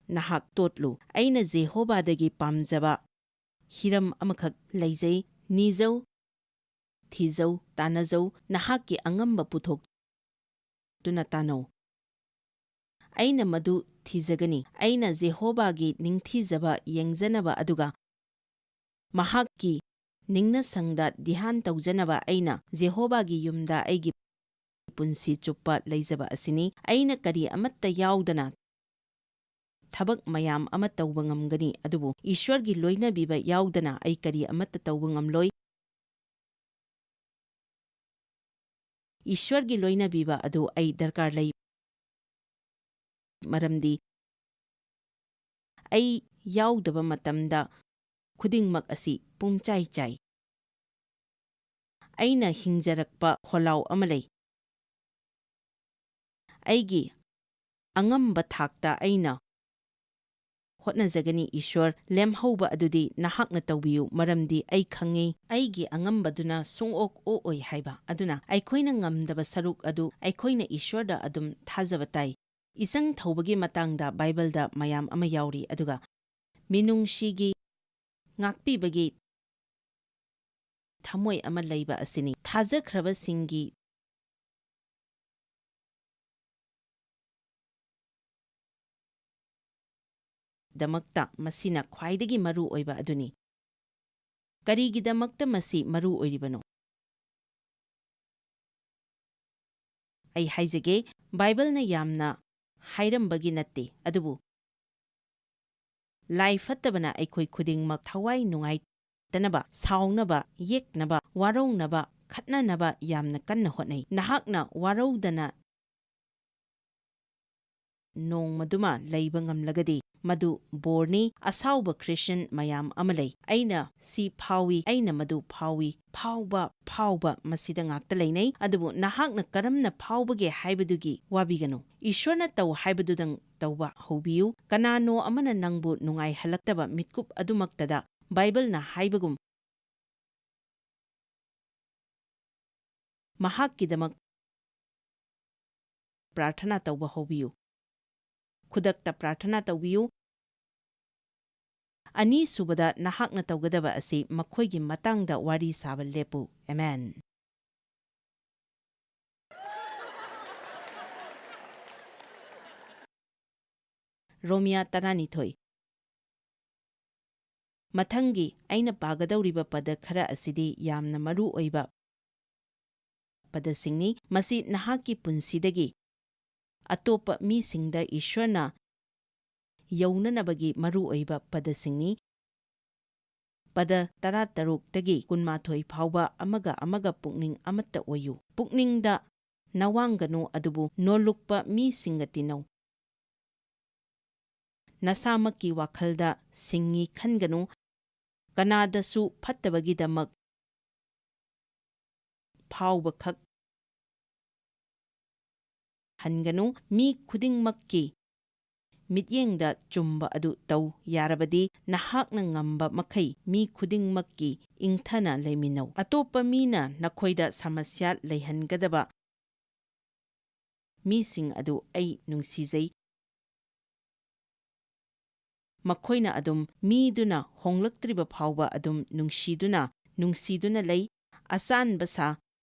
ꯅꯍꯥꯛ ꯇꯣꯠꯂꯨ꯫ ꯑꯩꯅ ꯖꯦꯍꯣꯕꯥꯗꯒꯤ ꯄꯥꯝꯖꯕ ꯍꯤꯔꯝ ꯑꯃꯈꯛ ꯂꯩꯖꯩ꯫ ꯅꯤꯖꯧ, ꯊꯤꯖꯧ, ꯇꯥꯟꯅꯖꯧ, ꯅꯍꯥꯛꯀꯤ ꯑꯉꯝꯕ ꯄꯨꯊꯣꯛꯇꯨꯅ ꯇꯥꯟꯅꯧ꯫ ꯑꯩꯅ ꯃꯗꯨ ꯊꯤꯖꯒꯅꯤ꯫ ꯑꯩꯅ ꯖꯦꯍꯣꯕꯥꯒꯤ ꯅꯤꯡꯊꯤꯖꯕ ꯌꯦꯡꯖꯅꯕ, ꯑꯗꯨꯒ ꯃꯍꯥꯛꯀꯤ ꯅꯤꯡꯅꯁꯪꯗ ꯙ꯭ꯌꯥꯟ ꯇꯧꯖꯅꯕ ꯑꯩꯅ ꯖꯦꯍꯣꯕꯥꯒꯤ ꯌꯨꯝꯗ ꯑꯩꯒꯤ ꯄꯨꯟꯁꯤ ꯆꯨꯞꯄ ꯂꯩꯖꯕ ꯑꯁꯤꯅꯤ꯫ ꯑꯩꯅ ꯀꯔꯤ ꯑꯃꯠꯇ ꯌꯥꯎꯗꯅ ꯊꯕꯛ ꯃꯌꯥꯝ ꯑꯃ ꯇꯧꯕ ꯉꯝꯒꯅꯤ, ꯑꯗꯨꯕꯨ ꯏꯁ꯭ꯋꯔꯒꯤ ꯂꯣꯏꯅꯕꯤꯕ ꯌꯥꯎꯗꯅ ꯑꯩ ꯀꯔꯤ ꯑꯃꯠꯇ ꯇꯧꯕ ꯉꯝꯂꯣꯏ꯫ ꯏꯁ꯭ꯋꯔꯒꯤ ꯂꯣꯏꯅꯕꯤꯕ ꯑꯗꯨ ꯑꯩ ꯗꯔꯀꯥꯔ ꯂꯩ, ꯃꯔꯝꯗꯤ ꯑꯩ ꯌꯥꯎꯗꯕ ꯃꯇꯝꯗ ꯈꯨꯗꯤꯡꯃꯛ ꯑꯁꯤ ꯄꯨꯡꯆꯥꯏ ꯆꯥꯏ꯫ ꯑꯩꯅ ꯍꯤꯡꯖꯔꯛꯄ ꯈꯣꯜꯂꯥꯎ ꯑꯃ ꯂꯩ꯫ ꯑꯩꯒꯤ ꯑꯉꯝꯕ ꯊꯥꯛꯇ ꯑꯩꯅ ꯍꯣꯠꯅꯖꯒꯅꯤ, ꯏꯁ꯭ꯋꯔ꯫ ꯂꯦꯝꯍꯧꯕ ꯑꯗꯨꯗꯤ ꯅꯍꯥꯛꯅ ꯇꯧꯕꯤꯌꯨ, ꯃꯔꯝꯗꯤ ꯑꯩ ꯈꯪꯏ, ꯑꯩꯒꯤ ꯑꯉꯝꯕꯗꯨꯅ ꯁꯨꯡꯑꯣꯛ ꯑꯣꯛꯑꯣꯏ ꯍꯥꯏꯕ꯫ ꯑꯗꯨꯅ ꯑꯩꯈꯣꯏꯅ ꯉꯝꯗꯕ ꯁꯔꯨꯛ ꯑꯗꯨ ꯑꯩꯈꯣꯏꯅ ꯏꯁ꯭ꯋꯔꯗ ꯑꯗꯨꯝ ꯊꯥꯖꯕ ꯇꯥꯏ꯫ ꯏꯆꯪ ꯊꯧꯕꯒꯤ ꯃꯇꯥꯡꯗ ꯕꯥꯏꯕꯜꯗ ꯃꯌꯥꯝ ꯑꯃ ꯌꯥꯎꯔꯤ, ꯑꯗꯨꯒ ꯃꯤꯅꯨꯡꯁꯤꯒꯤ, ꯉꯥꯛꯄꯤꯕꯒꯤ ꯊꯃꯣꯏ ꯑꯃ ꯂꯩꯕ ꯑꯁꯤꯅꯤ꯫ ꯊꯥꯖꯈ꯭ꯔꯕꯁꯤꯡꯒꯤ ꯗꯃꯛꯇ ꯃꯁꯤꯅ ꯈ꯭ꯋꯥꯏꯗꯒꯤ ꯃꯔꯨ ꯑꯣꯏꯕ ꯑꯗꯨꯅꯤ꯫ ꯀꯔꯤꯒꯤꯗꯃꯛꯇ ꯃꯁꯤ ꯃꯔꯨ ꯑꯣꯏꯔꯤꯕꯅꯣ? ꯑꯩ ꯍꯥꯏꯖꯒꯦ, ꯕꯥꯏꯕꯜꯅ ꯌꯥꯝꯅ ꯍꯥꯏꯔꯝꯕꯒꯤ ꯅꯠꯇꯦ, ꯑꯗꯨꯕꯨ ꯂꯥꯏ ꯐꯠꯇꯕꯅ ꯑꯩꯈꯣꯏ ꯈꯨꯗꯤꯡꯃꯛ ꯊꯋꯥꯏ ꯅꯨꯡꯉꯥꯏꯇꯅꯕ, ꯁꯥꯎꯅꯕ, ꯌꯦꯛꯅꯕ, ꯋꯥꯔꯧꯅꯕ, ꯈꯠꯅꯅꯕ ꯌꯥꯝꯅ ꯀꯟꯅ ꯍꯣꯠꯅꯩ꯫ ꯅꯍꯥꯛꯅ ꯋꯥꯔꯧꯗꯅ ꯅꯣꯡꯃꯗꯨꯃ ꯂꯩꯕ ꯉꯝꯂꯒꯗꯤ, ꯃꯗꯨ ꯕꯣꯔꯅꯤ꯫ ꯑꯁꯥꯎꯕ ꯈ꯭ꯔꯤꯁꯇꯤꯌꯟ ꯃꯌꯥꯝ ꯑꯃ ꯂꯩ꯫ ꯑꯩꯅ ꯁꯤ ꯐꯥꯎꯏ, ꯑꯩꯅ ꯃꯗꯨ ꯐꯥꯎꯏ, ꯐꯥꯎꯕ, ꯐꯥꯎꯕ, ꯃꯁꯤꯗ ꯉꯥꯛꯇ ꯂꯩꯅꯩ꯫ ꯑꯗꯨꯕꯨ ꯅꯍꯥꯛꯅ ꯀꯔꯝꯅ ꯐꯥꯎꯕꯒꯦ ꯍꯥꯏꯕꯗꯨꯒꯤ ꯋꯥꯕꯤꯒꯅꯨ꯫ ꯏꯁ꯭ꯋꯔꯅ ꯇꯧ ꯍꯥꯏꯕꯗꯨꯗꯪ ꯇꯧꯕ ꯍꯧꯕꯤꯌꯨ꯫ ꯀꯅꯥꯅꯣ ꯑꯃꯅ ꯅꯪꯕꯨ ꯅꯨꯡꯉꯥꯏꯍꯜꯂꯛꯇꯕ ꯃꯤꯠꯀꯨꯞ ꯑꯗꯨꯃꯛꯇꯗ ꯕꯥꯏꯕꯜꯅ ꯍꯥꯏꯕꯒꯨꯝ ꯃꯍꯥꯛꯀꯤꯗꯃꯛ ꯄ꯭ꯔꯥꯔꯊꯅꯥ ꯇꯧꯕ ꯍꯧꯕꯤꯌꯨ꯫ ꯈꯨꯗꯛꯇ ꯄ꯭ꯔꯥꯔꯊꯅꯥ ꯇꯧꯕꯤꯌꯨ꯫ ꯑꯅꯤꯁꯨꯕꯗ, ꯅꯍꯥꯛꯅ ꯇꯧꯒꯗꯕ ꯑꯁꯤ ꯃꯈꯣꯏꯒꯤ ꯃꯇꯥꯡꯗ ꯋꯥꯔꯤ ꯁꯥꯕ ꯂꯦꯞꯄꯨ꯫ ꯑꯦꯃꯦꯟ꯫ ꯔꯣꯃꯤꯌꯥ ꯇꯔꯥꯅꯤꯊꯣꯏ꯫ ꯃꯊꯪꯒꯤ ꯑꯩꯅ ꯄꯥꯒꯗꯧꯔꯤꯕ ꯄꯗ ꯈꯔ ꯑꯁꯤꯗꯤ ꯌꯥꯝꯅ ꯃꯔꯨ ꯑꯣꯏꯕ ꯄꯗꯁꯤꯡꯅꯤ꯫ ꯃꯁꯤ ꯅꯍꯥꯛꯀꯤ ꯄꯨꯟꯁꯤꯗꯒꯤ ꯑꯇꯣꯞꯄ ꯃꯤꯁꯤꯡꯗ ꯏꯁ꯭ꯋꯔꯅ ꯌꯧꯅꯅꯕꯒꯤ ꯃꯔꯨꯑꯣꯏꯕ ꯄꯗꯁꯤꯡꯅꯤ꯫ ꯄꯗ ꯇꯔꯥꯇꯔꯨꯛꯇꯒꯤ ꯀꯨꯟꯃꯥꯊꯣꯏ ꯐꯥꯎꯕ ꯑꯃꯒ ꯑꯃꯒ ꯄꯨꯛꯅꯤꯡ ꯑꯃꯠꯇ ꯑꯣꯏꯌꯨ꯫ ꯄꯨꯛꯅꯤꯡꯗ ꯅꯋꯥꯡꯒꯅꯨ, ꯑꯗꯨꯕꯨ ꯅꯣꯜꯂꯨꯛꯄ ꯃꯤꯁꯤꯡꯒ ꯇꯤꯟꯅꯧ꯫ ꯅꯁꯥꯃꯛꯀꯤ ꯋꯥꯈꯜꯗ ꯁꯤꯡꯉꯤ ꯈꯟꯒꯅꯨ, ꯀꯅꯥꯗꯁꯨ ꯐꯠꯇꯕꯒꯤꯗꯃꯛ ꯐꯥꯎꯕꯈꯛ ꯍꯟꯒꯅꯨ, ꯃꯤ ꯈꯨꯗꯤꯡꯃꯛꯀꯤ ꯃꯤꯠꯌꯦꯡꯗ ꯆꯨꯝꯕ ꯑꯗꯨ ꯇꯧ꯫ ꯌꯥꯔꯕꯗꯤ ꯅꯍꯥꯛꯅ ꯉꯝꯕ ꯃꯈꯩ ꯃꯤ ꯈꯨꯗꯤꯡꯃꯛꯀꯤ ꯏꯪꯊꯅ ꯂꯩꯃꯤꯟꯅꯧ꯫ ꯑꯇꯣꯞꯄ ꯃꯤꯅ ꯅꯈꯣꯏꯗ ꯁꯃꯁ꯭ꯌꯥ ꯂꯩꯍꯟꯒꯗꯕ ꯃꯤꯁꯤꯡ ꯑꯗꯨ ꯑꯩ ꯅꯨꯡꯁꯤꯖꯩ꯫ ꯃꯈꯣꯏꯅ ꯑꯗꯨꯝ ꯃꯤꯗꯨꯅ ꯍꯣꯡꯂꯛꯇ꯭ꯔꯤꯕ ꯐꯥꯎꯕ ꯑꯗꯨꯝ ꯅꯨꯡꯁꯤꯗꯨꯅ, ꯅꯨꯡꯁꯤꯗꯨꯅ ꯂꯩ꯫ ꯑꯆꯥꯟꯕ ꯁꯥ,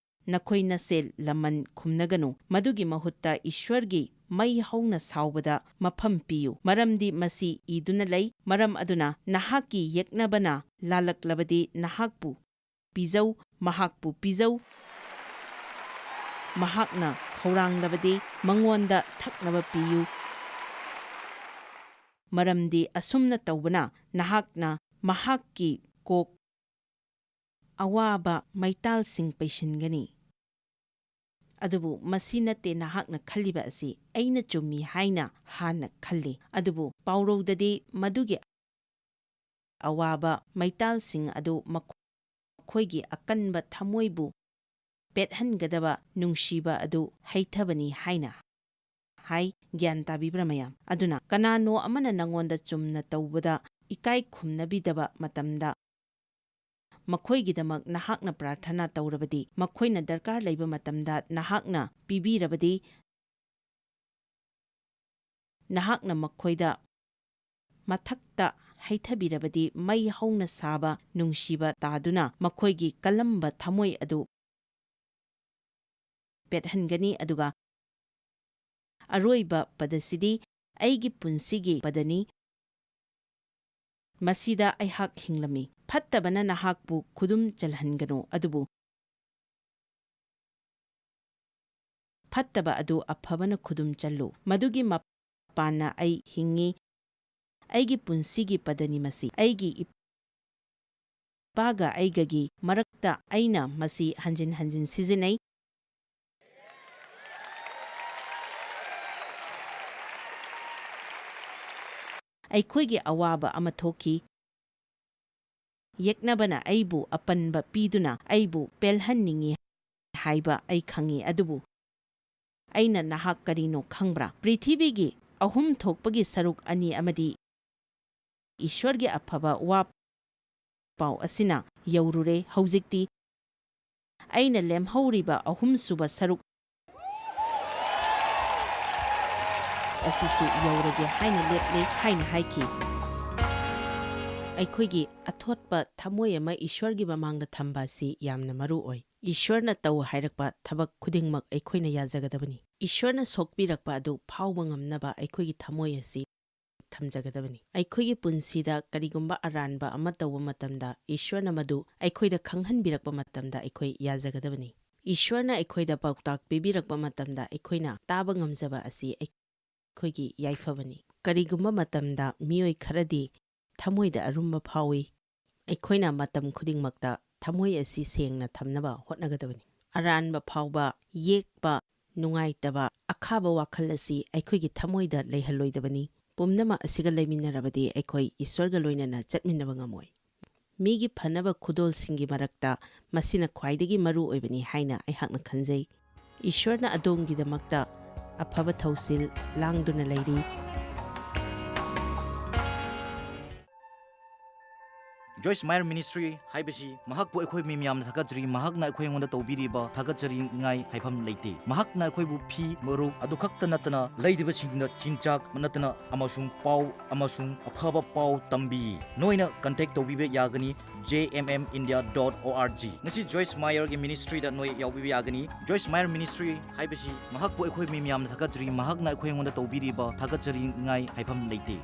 ꯅꯈꯣꯏ ꯅꯁꯦꯜ ꯂꯃꯟ ꯈꯨꯝꯅꯒꯅꯨ꯫ ꯃꯗꯨꯒꯤ ꯃꯍꯨꯠꯇ ꯏꯁ꯭ꯋꯔꯒꯤ ꯃꯩ ꯍꯧꯅ ꯁꯥꯎꯕꯗ ꯃꯐꯝ ꯄꯤꯌꯨ, ꯃꯔꯝꯗꯤ ꯃꯁꯤ ꯏꯗꯨꯅ ꯂꯩ꯫ ꯃꯔꯝ ꯑꯗꯨꯅ ꯅꯍꯥꯛꯀꯤ ꯌꯦꯛꯅꯕꯅ ꯂꯥꯜꯂꯛꯂꯕꯗꯤ ꯅꯍꯥꯛꯄꯨ ꯄꯤꯖꯧ, ꯃꯍꯥꯛꯄꯨ ꯄꯤꯖꯧ, ꯃꯍꯥꯛꯅ ꯈꯧꯔꯥꯡꯂꯕꯗꯤ ꯃꯉꯣꯟꯗ ꯊꯛꯅꯕ ꯄꯤꯌꯨ, ꯃꯔꯝꯗꯤ ꯑꯁꯨꯝꯅ ꯇꯧꯕꯅ ꯅꯍꯥꯛꯅ ꯃꯍꯥꯛꯀꯤ ꯀꯣꯛ ꯑꯋꯥꯕ ꯃꯩꯇꯥꯜꯁꯤꯡ ꯄꯩꯁꯤꯟꯒꯅꯤ꯫ ꯑꯗꯨꯕꯨ ꯃꯁꯤ ꯅꯠꯇꯦ ꯅꯍꯥꯛꯅ ꯈꯜꯂꯤꯕ ꯑꯁꯤ꯫ ꯑꯩꯅ ꯆꯨꯝꯃꯤ ꯍꯥꯏꯅ ꯍꯥꯟꯅ ꯈꯜꯂꯤ, ꯑꯗꯨꯕꯨ ꯄꯥꯎꯔꯧꯗꯗꯤ ꯃꯗꯨꯒꯤ ꯑꯋꯥꯕ ꯃꯩꯇꯥꯜꯁꯤꯡ ꯑꯗꯨ ꯃꯈꯣꯏꯒꯤ ꯑꯀꯟꯕ ꯊꯃꯣꯏꯕꯨ ꯄꯦꯠꯍꯟꯒꯗꯕ ꯅꯨꯡꯁꯤꯕ ꯑꯗꯨ ꯍꯩꯊꯕꯅꯤ ꯍꯥꯏꯅ ꯍꯥꯏ꯫ ꯒ꯭ꯌꯥꯟ ꯇꯥꯕꯤꯕ꯭ꯔꯥ ꯃꯌꯥꯝ? ꯑꯗꯨꯅ ꯀꯅꯥꯅꯣ ꯑꯃꯅ ꯅꯉꯣꯟꯗ ꯆꯨꯝꯅ ꯇꯧꯕꯗ ꯏꯀꯥꯏ ꯈꯨꯝꯅꯕꯤꯗꯕ ꯃꯇꯝꯗ, ꯃꯈꯣꯏꯒꯤꯗꯃꯛ ꯅꯍꯥꯛꯅ ꯄ꯭ꯔꯥꯔꯊꯅꯥ ꯇꯧꯔꯕꯗꯤ, ꯃꯈꯣꯏꯅ ꯗꯔꯀꯥꯔ ꯂꯩꯕ ꯃꯇꯝꯗ ꯅꯍꯥꯛꯅ ꯄꯤꯕꯤꯔꯕꯗꯤ, ꯅꯍꯥꯛꯅ ꯃꯈꯣꯏꯗ ꯃꯊꯛꯇ ꯍꯩꯊꯕꯤꯔꯕꯗꯤ, ꯃꯩ ꯍꯧꯅ ꯁꯥꯕ ꯅꯨꯡꯁꯤꯕ ꯇꯥꯗꯨꯅ ꯃꯈꯣꯏꯒꯤ ꯀꯜꯂꯝꯕ ꯊꯃꯣꯏ ꯑꯗꯨ ꯄꯦꯠꯍꯟꯒꯅꯤ꯫ ꯑꯗꯨꯒ ꯑꯔꯣꯏꯕ ꯄꯗꯁꯤꯗꯤ ꯑꯩꯒꯤ ꯄꯨꯟꯁꯤꯒꯤ ꯄꯗꯅꯤ꯫ ꯃꯁꯤꯗ ꯑꯩꯍꯥꯛ ꯍꯤꯡꯂꯝꯃꯤ꯫ ꯐꯠꯇꯕꯅ ꯅꯍꯥꯛꯄꯨ ꯈꯨꯗꯨꯝ ꯆꯜꯍꯟꯒꯅꯨ, ꯑꯗꯨꯕꯨ ꯐꯠꯇꯕ ꯑꯗꯨ ꯑꯐꯕꯅ ꯈꯨꯗꯨꯝ ꯆꯜꯂꯨ꯫ ꯃꯗꯨꯒꯤ ꯃꯄꯥꯟꯅ ꯑꯩ ꯍꯤꯡꯉꯤ꯫ ꯑꯩꯒꯤ ꯄꯨꯟꯁꯤꯒꯤ ꯄꯗꯅꯤ ꯃꯁꯤ꯫ ꯑꯩꯒꯤ ꯏꯄꯥꯒ ꯑꯩꯒꯒꯤ ꯃꯔꯛꯇ ꯑꯩꯅ ꯃꯁꯤ ꯍꯟꯖꯤꯟ ꯍꯟꯖꯤꯟ ꯁꯤꯖꯤꯟꯅꯩ꯫ ꯑꯩꯈꯣꯏꯒꯤ ꯑꯋꯥꯕ ꯑꯃ ꯊꯣꯛꯈꯤ꯫ ꯌꯦꯛꯅꯕꯅ ꯑꯩꯕꯨ ꯑꯄꯟꯕ ꯄꯤꯗꯨꯅ ꯑꯩꯕꯨ ꯄꯦꯜꯍꯟꯅꯤꯡꯏ ꯍꯥꯏꯕ ꯑꯩ ꯈꯪꯏ, ꯑꯗꯨꯕꯨ ꯑꯩꯅ ꯅꯍꯥꯛ ꯀꯔꯤꯅꯣ ꯈꯪꯕ꯭ꯔꯥ? ꯄ꯭ꯔꯤꯊꯤꯕꯤꯒꯤ ꯑꯍꯨꯝ ꯊꯣꯛꯄꯒꯤ ꯁꯔꯨꯛ ꯑꯅꯤ ꯑꯃꯗꯤ ꯏꯁ꯭ꯋꯔꯒꯤ ꯑꯐꯕ ꯋꯥ ꯄꯥꯎ ꯑꯁꯤꯅ ꯌꯧꯔꯨꯔꯦ꯫ ꯍꯧꯖꯤꯛꯇꯤ ꯑꯩꯅ ꯂꯦꯝꯍꯧꯔꯤꯕ ꯑꯍꯨꯝꯁꯨꯕ ꯁꯔꯨꯛ ꯑꯁꯤꯁꯨ ꯌꯧꯔꯒꯦ ꯍꯥꯏꯅ ꯂꯦꯞꯂꯦ ꯍꯥꯏꯅ ꯍꯥꯏꯈꯤ꯫ ꯑꯩꯈꯣꯏꯒꯤ ꯑꯊꯣꯠꯄ ꯊꯃꯣꯏ ꯑꯃ ꯏꯁ꯭ꯋꯔꯒꯤ ꯃꯃꯥꯡꯗ ꯊꯝꯕ ꯑꯁꯤ ꯌꯥꯝꯅ ꯃꯔꯨ ꯑꯣꯏ꯫ ꯏꯁ꯭ꯋꯔꯅ ꯇꯧ ꯍꯥꯏꯔꯛꯄ ꯊꯕꯛ ꯈꯨꯗꯤꯡꯃꯛ ꯑꯩꯈꯣꯏꯅ ꯌꯥꯖꯒꯗꯕꯅꯤ꯫ ꯏꯁ꯭ꯋꯔꯅ ꯁꯣꯛꯄꯤꯔꯛꯄ ꯑꯗꯨ ꯐꯥꯎꯕ ꯉꯝꯅꯕ ꯑꯩꯈꯣꯏꯒꯤ ꯊꯃꯣꯏ ꯑꯁꯤ ꯊꯝꯖꯒꯗꯕꯅꯤ꯫ ꯑꯩꯈꯣꯏꯒꯤ ꯄꯨꯟꯁꯤꯗ ꯀꯔꯤꯒꯨꯝꯕ ꯑꯔꯥꯟꯕ ꯑꯃ ꯇꯧꯕ ꯃꯇꯝꯗ, ꯏꯁ꯭ꯋꯔꯅ ꯃꯗꯨ ꯑꯩꯈꯣꯏꯗ ꯈꯪꯍꯟꯕꯤꯔꯛꯄ ꯃꯇꯝꯗ ꯑꯩꯈꯣꯏ ꯌꯥꯖꯒꯗꯕꯅꯤ꯫ ꯏꯁ꯭ꯋꯔꯅ ꯑꯩꯈꯣꯏꯗ ꯄꯥꯎꯇꯥꯛ ꯄꯤꯕꯤꯔꯛꯄ ꯃꯇꯝꯗ ꯑꯩꯈꯣꯏꯅ ꯇꯥꯕ ꯉꯝꯖꯕ ꯑꯁꯤ ꯑꯩꯈꯣꯏꯒꯤ ꯌꯥꯏꯐꯕꯅꯤ꯫ ꯀꯔꯤꯒꯨꯝꯕ ꯃꯇꯝꯗ ꯃꯤꯑꯣꯏ ꯈꯔꯗꯤ ꯊꯃꯣꯏꯗ ꯑꯔꯨꯝꯕ ꯐꯥꯎꯏ꯫ ꯑꯩꯈꯣꯏꯅ ꯃꯇꯝ ꯈꯨꯗꯤꯡꯃꯛꯇ ꯊꯃꯣꯏ ꯑꯁꯤ ꯁꯦꯡꯅ ꯊꯝꯅꯕ ꯍꯣꯠꯅꯒꯗꯕꯅꯤ꯫ ꯑꯔꯥꯟꯕ ꯐꯥꯎꯕ, ꯌꯦꯛꯄ, ꯅꯨꯡꯉꯥꯏꯇꯕ, ꯑꯈꯥꯕ ꯋꯥꯈꯜ ꯑꯁꯤ ꯑꯩꯈꯣꯏꯒꯤ ꯊꯃꯣꯏꯗ ꯂꯩꯍꯜꯂꯣꯏꯗꯕꯅꯤ꯫ ꯄꯨꯝꯅꯃꯛ ꯑꯁꯤꯒ ꯂꯩꯃꯤꯟꯅꯔꯕꯗꯤ ꯑꯩꯈꯣꯏ ꯏꯁ꯭ꯋꯔꯒ ꯂꯣꯏꯅꯅ ꯆꯠꯃꯤꯟꯅꯕ ꯉꯝꯃꯣꯏ꯫ ꯃꯤꯒꯤ ꯐꯅꯕ ꯈꯨꯗꯣꯜꯁꯤꯡꯒꯤ ꯃꯔꯛꯇ ꯃꯁꯤꯅ ꯈ꯭ꯋꯥꯏꯗꯒꯤ ꯃꯔꯨ ꯑꯣꯏꯕꯅꯤ ꯍꯥꯏꯅ ꯑꯩꯍꯥꯛꯅ ꯈꯟꯖꯩ꯫ ꯏꯁ꯭ꯋꯔꯅ ꯑꯗꯣꯝꯒꯤꯗꯃꯛꯇ ꯑꯐꯕ ꯊꯧꯁꯤꯜ ꯂꯥꯡꯗꯨꯅ ꯂꯩꯔꯤ꯫ ꯖꯣꯏꯁ ꯃꯥꯌꯔ ꯃꯤꯅꯤꯁꯇ꯭ꯔꯤ ꯍꯥꯏꯕꯁꯤ ꯃꯍꯥꯛꯄꯨ ꯑꯩꯈꯣꯏ ꯃꯤ ꯃꯌꯥꯝꯅ ꯊꯥꯒꯠꯆꯔꯤ꯫ ꯃꯍꯥꯛꯅ ꯑꯩꯈꯣꯏ ꯑꯩꯉꯣꯟꯗ ꯇꯧꯕꯤꯔꯤꯕ ꯊꯥꯒꯠꯆꯔꯤꯉꯥꯏ ꯍꯥꯏꯐꯝ ꯂꯩꯇꯦ꯫ ꯃꯍꯥꯛꯅ ꯑꯩꯈꯣꯏꯕꯨ ꯐꯤ, ꯃꯔꯨꯞ ꯑꯗꯨ ꯈꯛꯇ ꯅꯠꯇꯅ ꯂꯩꯔꯤꯕꯁꯤꯡꯗ ꯆꯤꯟꯖꯥꯛ ꯅꯠꯇꯅ ꯑꯃꯁꯨꯡ ꯄꯥꯎ ꯑꯃꯁꯨꯡ ꯑꯐꯕ ꯄꯥꯎ ꯇꯝꯕꯤ꯫ ꯅꯣꯏꯅ ꯀꯟꯇꯦꯛ ꯇꯧꯕꯤꯕ ꯌꯥꯒꯅꯤ j m m india dot o r g꯫ ꯉꯁꯤ ꯖꯣꯏꯁ ꯃꯥꯌꯔꯒꯤ ꯃꯤꯅꯤꯁꯇ꯭ꯔꯤꯗ ꯅꯣꯏ ꯌꯥꯎꯕꯤꯕ ꯌꯥꯒꯅꯤ꯫ ꯖꯣꯏꯁ ꯃꯥꯌꯔ ꯃꯤꯅꯤꯁꯇ꯭ꯔꯤ ꯍꯥꯏꯕꯁꯤ ꯃꯍꯥꯛꯄꯨ ꯑꯩꯈꯣꯏ ꯃꯤ ꯃꯌꯥꯝꯅ ꯊꯥꯒꯠꯆꯔꯤ꯫ ꯃꯍꯥꯛꯅ ꯑꯩꯈꯣꯏ ꯑꯩꯉꯣꯟꯗ ꯇꯧꯕꯤꯔꯤꯕ ꯊꯥꯒꯠꯆꯔꯤꯉꯥꯏ ꯍꯥꯏꯐꯝ ꯂꯩꯇꯦ꯫